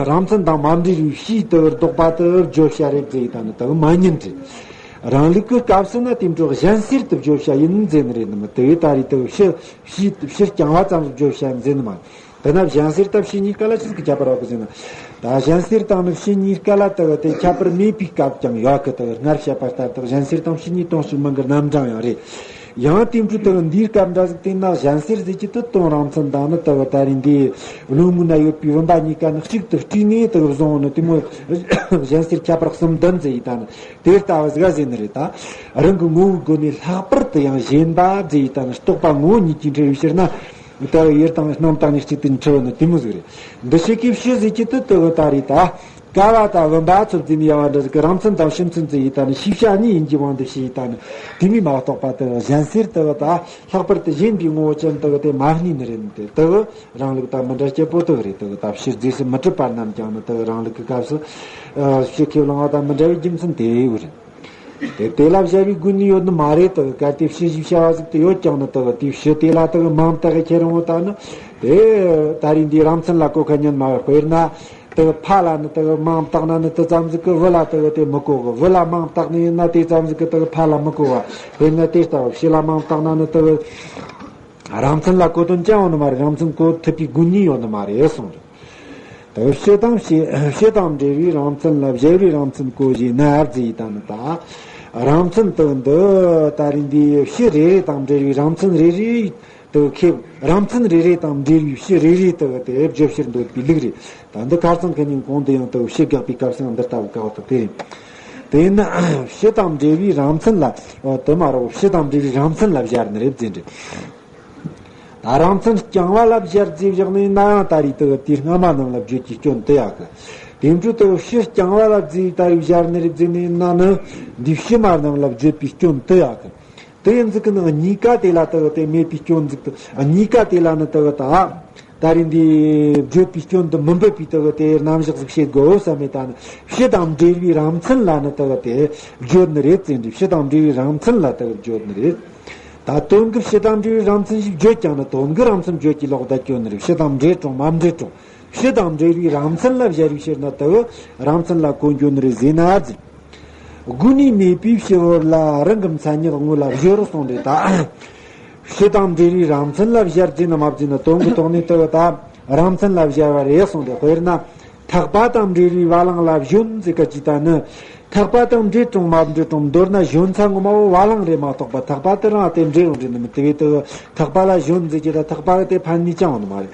རང་མཚན་དང་མ་འབྲེལ་བའི་ཕྱིའི་དུ་ལྡོག་པ་དུ་བརྗོད་བྱ་རེད་མཛད་ཡི་ད་ནི་དག་མ་ཉན་འདྲ། རང་ལུགས་ཀྱི་སྐབས་སུ་ན་དེ་འཕྲོ་གཞན་སེལ་དུ་བརྗོད་བྱ་ཡིན་མཛད་ནི་རེད་ནི་མི་དེ་བས་ད་རེས་དུ་ཕྱི་ཕྱིར་ཕྱིར་རྐྱང་བ་ཙམ་བརྗོད་བྱ་མཛད་ནི་མ། དེ་ན་གཞན་སེལ་དང་ཕྱི་གཉིས་ཀ་ལ་ཆི་ཟིག་གི་ཁྱད་པར་ཡོད་གི་ཟེར་ན། ད་གཞན་སེལ་དང་ནི་ཕྱི་གཉིས་ཀ་ལ་དག་དེ་ཁྱད་པར་མེད་པའི་སྐབས་ཀྱང་ཡོད་གི། དག་སྔར་བཤད་པ་ལྟར་དག་གཞན་སེལ་དང་ཕྱི་གཉིས་དོན་གཅིག་མིང་གི་རྣམ་གྲངས་ཡང་རེད། ཡང་དེ་འཕྲོས་དག་འདིའི་སྐབས་འདྲ་ཟིག་བལྟས་ན་གཞན་སེལ་ཟེར་གྱི་དུ་དོན་རང་མཚན་དང་ནི་དག་ད་རེས་འདི་བློ་ངོ་ན་ཡོད་པའི་བུམ་པ་གཉིས་ཀ་ནི་གཅིག་ཏུ་དཀྲིས་ནས་དག་བཟུང་ནི་དེ་མོ་གཞན་སེལ་ཁྱད་པར་གསུམ་ལྡན་ཟེར་ཡི་ད་ནི་དེ་ལྟ་བུ་ཟིག་ཟེར་ནི་རེད། ད་རང་གི་ངོ་བོའི་སྒོ་ནས་ལྷག་པར་དུ་ཡང་ཞེན་པ་ཟེར་ཡི་ད་ནི་རྟོག་པ་ངོ་བོ་ཉིད་ཀྱིས་འཕྲད་པའི་ཕྱིར་ན། ལྟ་བུ་ཡུལ་དང་རྣམ་དག་ཉིད་གཅིག་ཏུ་འཁྲུལ་བ་ནི་དེ་མོ་ཟིག་རེད། འདི་ཞིག་གིས་ཕྱི་ཟེར་གྱི་དུ་དུ་བུ་ད་རེད་ད། ཀ་བ་དང་བུམ་པ་ཚོ་འཛིན་ཡ་བ་འདྲ་ཟིག་གི་རང་མཚན་དང་ཕྱི་མཚན་འཛིན་ཡི་ད་ནི་ཤེས་བྱ་གཉིས་ཡིན་གྱི་དབང་དུ་བྱས་ཡི་ད་ནི་དེ་མོ་མ་གཏོགས་པ་དུ་གཞན་སེལ་དུ་བུ་ད་ལྷག་པར་དུ་ཞེན་པའི་ངོ་བོ་ཅན་དུ་བུ་དེ་མ་གནས་ནི་རེད། དེ་དུ་བུ་རང་ལུགས་དང་མི་འདྲ་སྐྱེ་པོ་དུ་བུ་རེད། དུ་བུ་ད་ཕྱི་རྫས་སུ་མི་གྲུབ་པ་རྣམས་ཀྱང་ནི་དུ་བུ་རང་ལུགས་ཀྱི་སྐབས་སུ་ཕྱི་ཁས་བླངས་པ་དང་མི་འདྲ་བའི་རྒྱུ་མཚན་དེ་བུ་རེད། དེ་དེ་ལ་སྦྱར་བའི་དགོས་ནི་ཡོད་ནི་མ་རེད། དེ་གལ་ཏེ་ཕྱི་ཞེས་བྱ་བ་ཟིག་དེ་ཡོད་ཀྱང་ནི་དེ་དེ་ཕྱི་དེ་ལ་དེ་མིང་བཏགས་ཁྱེར་འོང་ད་ནི་དེ་ད་རེས་འདི་རང་མཚན་ལ་གོ་ཁ་ཉན་མ་བས། དཔེར་ན་དེ་ཕ་ལ་ནི་དེ་མིང་བཏགས་ན་ནི་དེ་ཙམ་ཟིག་གི་བུ་ལ་དེ་དེ་མི་གོ་གི། བུ་ལ་མིང་བཏགས་ནི་ཡིན་ན་དེ་ཙམ་ཟིག་གི་དེ་ཕ་ལ་མི་གོ་བ། དཔེར་ན་དེ་ལྟ་བུ་ཕྱི་ལ་མིང་བཏགས་ན་ནི་དེ་རང་མཚན་ལ་གོ་དོན་ཅང་ཡོད་ནི་མ་རེད། རང་མཚན་གོ་ཐུབ་པའི་དགོས་ནི་ཡོད་ནི་མ་རེད་གསུངས་རེད། དེ་སྤྱི་དང་སྤྱི་སྤྱི་དང་འབྲེལ་བའི་རང་མཚན་ལ་སྦྱར་བའི་རང་མཚན་གོ་ཞེས་ན་ཟེར་ཡི་ད་ནི་ད། རང་མཚན་དུ་འདི་ད་རེས་འདི་སྤྱི་རེ་རེ་དང་འབྲེལ་བའི་རང་མཚན་རེ་རེ་དུ་ཁེབས། རང་མཚན་རེ་རེ་དང་འབྲེལ་བའི་སྤྱི་རེ་རེ་དུ་དེ་བརྗོད་ཕྱིར་འདོད་པའི་ལུགས་རེད། ད་འདི་ཁ་སང་ཁ་ཉིན་གོང་དུ་ཡང་དུ་སྤྱི་དགག་པའི་སྐབས་སུ་ཡང་འདི་ལྟ་བུ་བཀག་ཏུ་དེ་རེད། དེས་ན་སྤྱི་དང་འབྲེལ་བའི་རང་མཚན་ལ་དུ་མ་རོ་སྤྱི་དང་འབྲེལ་བའི་རང་མཚན་ལ་སྦྱར་ནི་རེད་ཟེར་འདྲི། ད་རང་མཚན་རྐྱང་བ་ལ་སྦྱར་རྫས་བཞག་ནས་ན་ཡང་ད་རེས་དུ་དེ་སྔ་མ་རྣམས་ལ་བརྗོད་ཀྱི་སྐྱོན་དུ་ཡག་གི། དེ་འཕྲོས་དུ་སྤྱི་རྐྱང་བ་ལ་རྫས་ད་རེས་སྦྱར་ནི་རེད་ཟེར་ནས་ན་ནི་འདི་སྤྱི་མ་རྣམས་ལ་བརྗོད་པའི་སྐྱོན་དུ་ཡག་གི། དུ་ཡིན་ཟིག་གི་ནང་གཉིས་ཀ་དེ་ལ་དུ་དེ་མེད་པའི་སྐྱོན་ཟིག་དུ་གཉིས་ཀ་དེ་ལ་ནི་དུ་ད་ད་རེས་འདི་བརྗོད་པའི་སྐྱོན་དུ་མི་འབབ་པའི་དུ་དེ་རྣམ་གཞག་ཟིག་བྱེད་དགོས་བསམ་མེད། ད་ནི་སྤྱི་དང་འབྲེལ་བའི་རང་མཚན་ལ་ནི་དུ་དེ་བརྗོད་ནི་རེད་ཟེར་འདྲི། སྤྱི་དང་འབྲེལ་བའི་རང་མཚན་ལ་དུ་བརྗོད་ནི་རེད། ད་དོན་གྱི་སྤྱི་དང་འབྲེལ་བའི་རང་མཚན་ཞིག་བརྗོད་ཀྱང་ནི་དོན་གྱི་རང་མཚན་བརྗོད་ཀྱི་ལོག་བསྡད་སྐྱོན་ནི་རེད། སྤྱི་དང་འབྲེལ་རུང་མ་འབྲེལ་རུང་སྤྱི་དང་འབྲེལ་བའི་རང་མཚན་ལ་སྦྱར་བའི་ཕྱིར་ན་དུ་རང་མཚན་ལ་གོ་འགྱོ་ནི་རེད་ཟེར་ན་ཟེར། དགོས་ནི་མེད་པའི་སྤྱི་བོར་ལ་རང་གི་མཚན་ཉིད་དངོས་ལ་སྦྱོར་གསུངས་རེད་ད། སྤྱི་དང་འབྲེལ་བའི་རང་མཚན་ལ་སྦྱར་ཟེར་ན་མ་ཟེར་ན་དོན་གྱི་ཐོག་ནས་དུ་ད་རང་མཚན་ལ་སྦྱར་བ་རེད་གསུངས་ཏེ། དཔེར་ན། ཐག་པ་དང་འབྲེལ་བའི་བ་ལང་ལ་བཞོན་ཟེར་ག་ཅི་ད་ནི། ཐག་པ་དང་འབྲེལ་དྲུང་མ་འབྲེལ་དྲུང་མདོར་ན་བཞོན་ཚ་ངོ་མ་བོ་བ་ལང་རེད་མ་གཏོགས་པ་ཐག་པ་དེ་རང་དེ་འབྲེལ་ཡོང་འབྲེལ་ནི་མི་དེ་བས་དུ་ཐག་པ་ལ་བཞོན་ཟེར་གྱི་ད་ཐག་པ་གི་དེ་ཕན་ནི་ཅང་ཡོང་ནི་མ་རེད།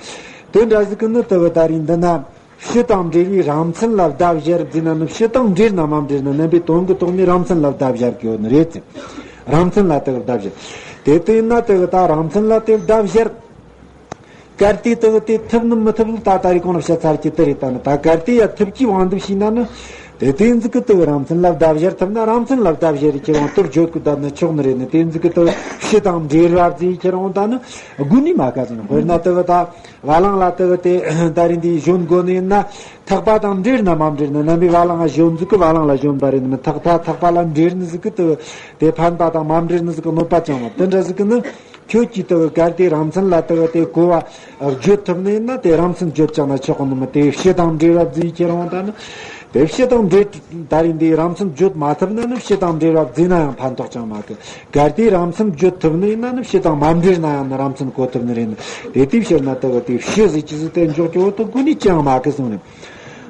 དེ་འདྲ་ཟིག་གི་ནི་དུ་ད་རིང་འདི་ན། ཕྱི་དང་འབྲེལ་བའི་རང་མཚན་ལ་བརྡ་སྦྱར་ཟེར་ན་ནི། ཕྱི་དང་འབྲེལ་ན་མ་འབྲེལ་ན་རྣམ་པའི་དོན་གྱི་ཐོག་ནས་རང་མཚན་ལ་བརྡ་སྦྱར་གྱི་ཡོད་ནི་རེད་ཟེར། རང་མཚན་ལ་དེ་གི་བརྡ་སྦྱར། དེ་ལྟ་ཡིན་ན་དེ་གི་ད་རང་མཚན་ལ་དེ་བརྡ་སྦྱར། གལ་ཏེ་དེ་གི་དེ་ཐུབ་ནི་མི་ཐུབ་ནི་ད་ད་རེས་གོང་ལ་བཤད་ཚར་གྱི་དེ་རེད། ད་ནི་ད་གལ་ཏེ་ཡ་ཐུབ་ཀྱི་དབང་དུ་བྱས་ན་ནི། དེ་དེ་ཟིག་གི་དེ་གི་རང་མཚན་ལ་བརྡ་སྦྱར་ཐུབ་ན་རང་མཚན་ལ་བརྡ་སྦྱར་ཁྱེར་འོང་དེ་བརྗོད་གི་བསྡད་ན་ཆོག་ནི་རེད་ནི། དེ་ཟིག་གི་དེ་གི་ཕྱི་དང་འབྲེལ་བ་བརྩིས་ཁྱེར་འོང་ད་ནི་དགོས་ནི་མ་ག་ཟིན། དཔེར་ན་དེ་གི་ད། བ་ལང་ལ་དེ་གི་དེ་ད་རིང་འདི་གཞོན་དགོས་ནི་ཡིན་ན། ཐག་པ་དང་འབྲེལ་ན་མ་འབྲེལ་ན། རྣམ་པའི་བ་ལང་ང་གཞོན་ཟིག་གི་བ་ལང་ལ་གཞོན་པ་རེད་ནི། ཐག་ཐག་ཐག་པ་ལ་འབྲེལ་ནི་ཟིག་གི་དེ་དེ་ཕན་པ་དང་མ་འབྲེལ་ནི་ཟིག་གི་གནོད་པ་ཅང་མ། དེ་འདྲ་ཟིག་གི་ནི་ཁྱོད་ཀྱིས་དེ་གི་གལ་ཏེ་རང་མཚན་ལ་དེ་གི་དེ་གོ་བ་བརྗོད་ཐུབ་ནི་ཡིན་ན། དེ་རང་མཚན་བརྗོད་ཅང་ན་ཆོག་གི་ནི་མི། དེ་ཕྱི་དང་འབྲེལ་བ་བརྩིས་ཁྱེར་འོང་ད་ནི། དེ་ཕྱི་དང་འབྲེལ། ད་རིང་འདི་རང་མཚན་བརྗོད་མ་ཐུབ་ན་ནི་ཕྱི་དང་འབྲེལ་བ་བརྩིས་ན་ཡང་ཕན་ཐོགས་ཅང་མ་གི། གལ་ཏེ་རང་མཚན་བརྗོད་ཐུབ་ནི་ཡིན་ན་ནི་ཕྱི་དང་མ་འབྲེལ་ན་ཡང་ནི་རང་མཚན་གོ་ཐུབ་ནི་རེད་ནི། དེ་དེའི་ཕྱིར་ན་དེ་གི་དེ་ཕྱི་ཟེར་གྱི་ཟིག་དེ་འཇོག་རྒྱུ་བོ་དེ་དགོས་ནི་ཅང་མ་གི་གསུངས་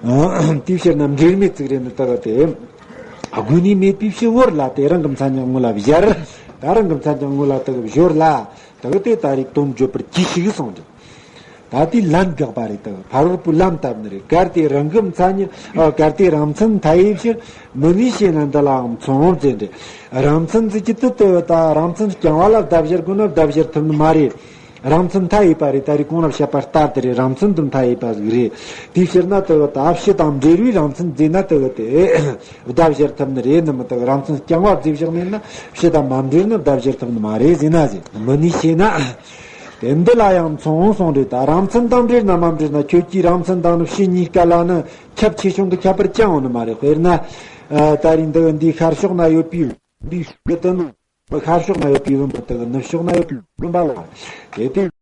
ནས། དེའི་ཕྱིར་ན་འབྲེལ་མེད་ཅིག་རེད་ནི། དེ་གི་དེ་དགོས་ནི་མེད་པའི་ཕྱི་བོར་ལ་དེ་རང་གི་མཚན་ཉིད་དངོས་ལ་སྦྱར། ད་རང་གི་མཚན་ཉིད་དངོས་ལ་དེ་གི་སྦྱོར་ལ། དེ་གི་དེ་ད་རེས་དོན་བརྗོད་པར་གྱིས་ཤིག་གསུངས་འདུག་ད་དེ་ལན་དགག་པ་རེད། དེ་ཕ་རོལ་པོའི་ལན་བཏབ་ནི་རེད། གལ་ཏེ་རང་གི་མཚན་ཉིད། ཨ། གལ་ཏེ་རང་མཚན་མཐའ་ཡས་ཕྱིར། མི་ནུས་ཞེ་ན་འདི་ལའང་མཚུངས་ཟེར་འདྲི། རང་མཚན་ཟེར་གྱི་དེ་དེ་ད་རང་མཚན་རྐྱང་བ་ལ་བརྡ་སྦྱར་དགོས་ན་བརྡ་སྦྱར་ཐུབ་ནི་མ་རེད། རང་མཚན་མཐའ་ཡས་པ་རེད། ད་རེས་གོང་ལ་བཤད་པ་ལྟར་དེ་རེད། རང་མཚན་དེ་མཐའ་ཡས་པ་ཟིག་རེད། དེའི་ཕྱིར་ན་དེ་ད་ཕྱི་དང་འབྲེལ་བའི་རང་མཚན་ཟེར་ན་དེ་དེ་བརྡ་སྦྱར་ཐུབ་ནི་རེད་ནི་མི། དེ་རང་མཚན་རྐྱང་བ་བརྫིས་བཞག་ནས་ན་ཕྱི་དང་མ་འབྲེལ་ན་བརྡ་སྦྱར་ཐུབ་ནི་མ་རེད་ཟེར་ན་ཟེར། མི་ནུས་ཞེ་ན། དེ་འདི་ལ་ཡང་མཚུངས་གསུངས་རེད། ད་རང་མཚན་དང་འབྲེལ་ན་མ་འབྲེལ་ན། ཁྱོད་ཀྱིས་རང་མཚན་དང་ནི་ཕྱི་གཉིས་ཀ་ལ་ནི་ཁྱབ་ཆེ་ཆུང་གི་ཁྱད་པར་ཅང་ཡོད་ནི་མ་རེད། དཔེར་ན། ཨ། ད་རིང་འདི་འདི་ཤར་ཕྱོགས་ན་ཡོད་པའི་འདི་ཤུགས་དུ་ནི་ཤར་ཕྱོགས་ན་ཡོད་པའི་བུམ་པ་དེ་གི་ནུབ་ཕྱོགས་ན་ཡོད་པའི་བུམ་པ་ལ། དེ་དེ་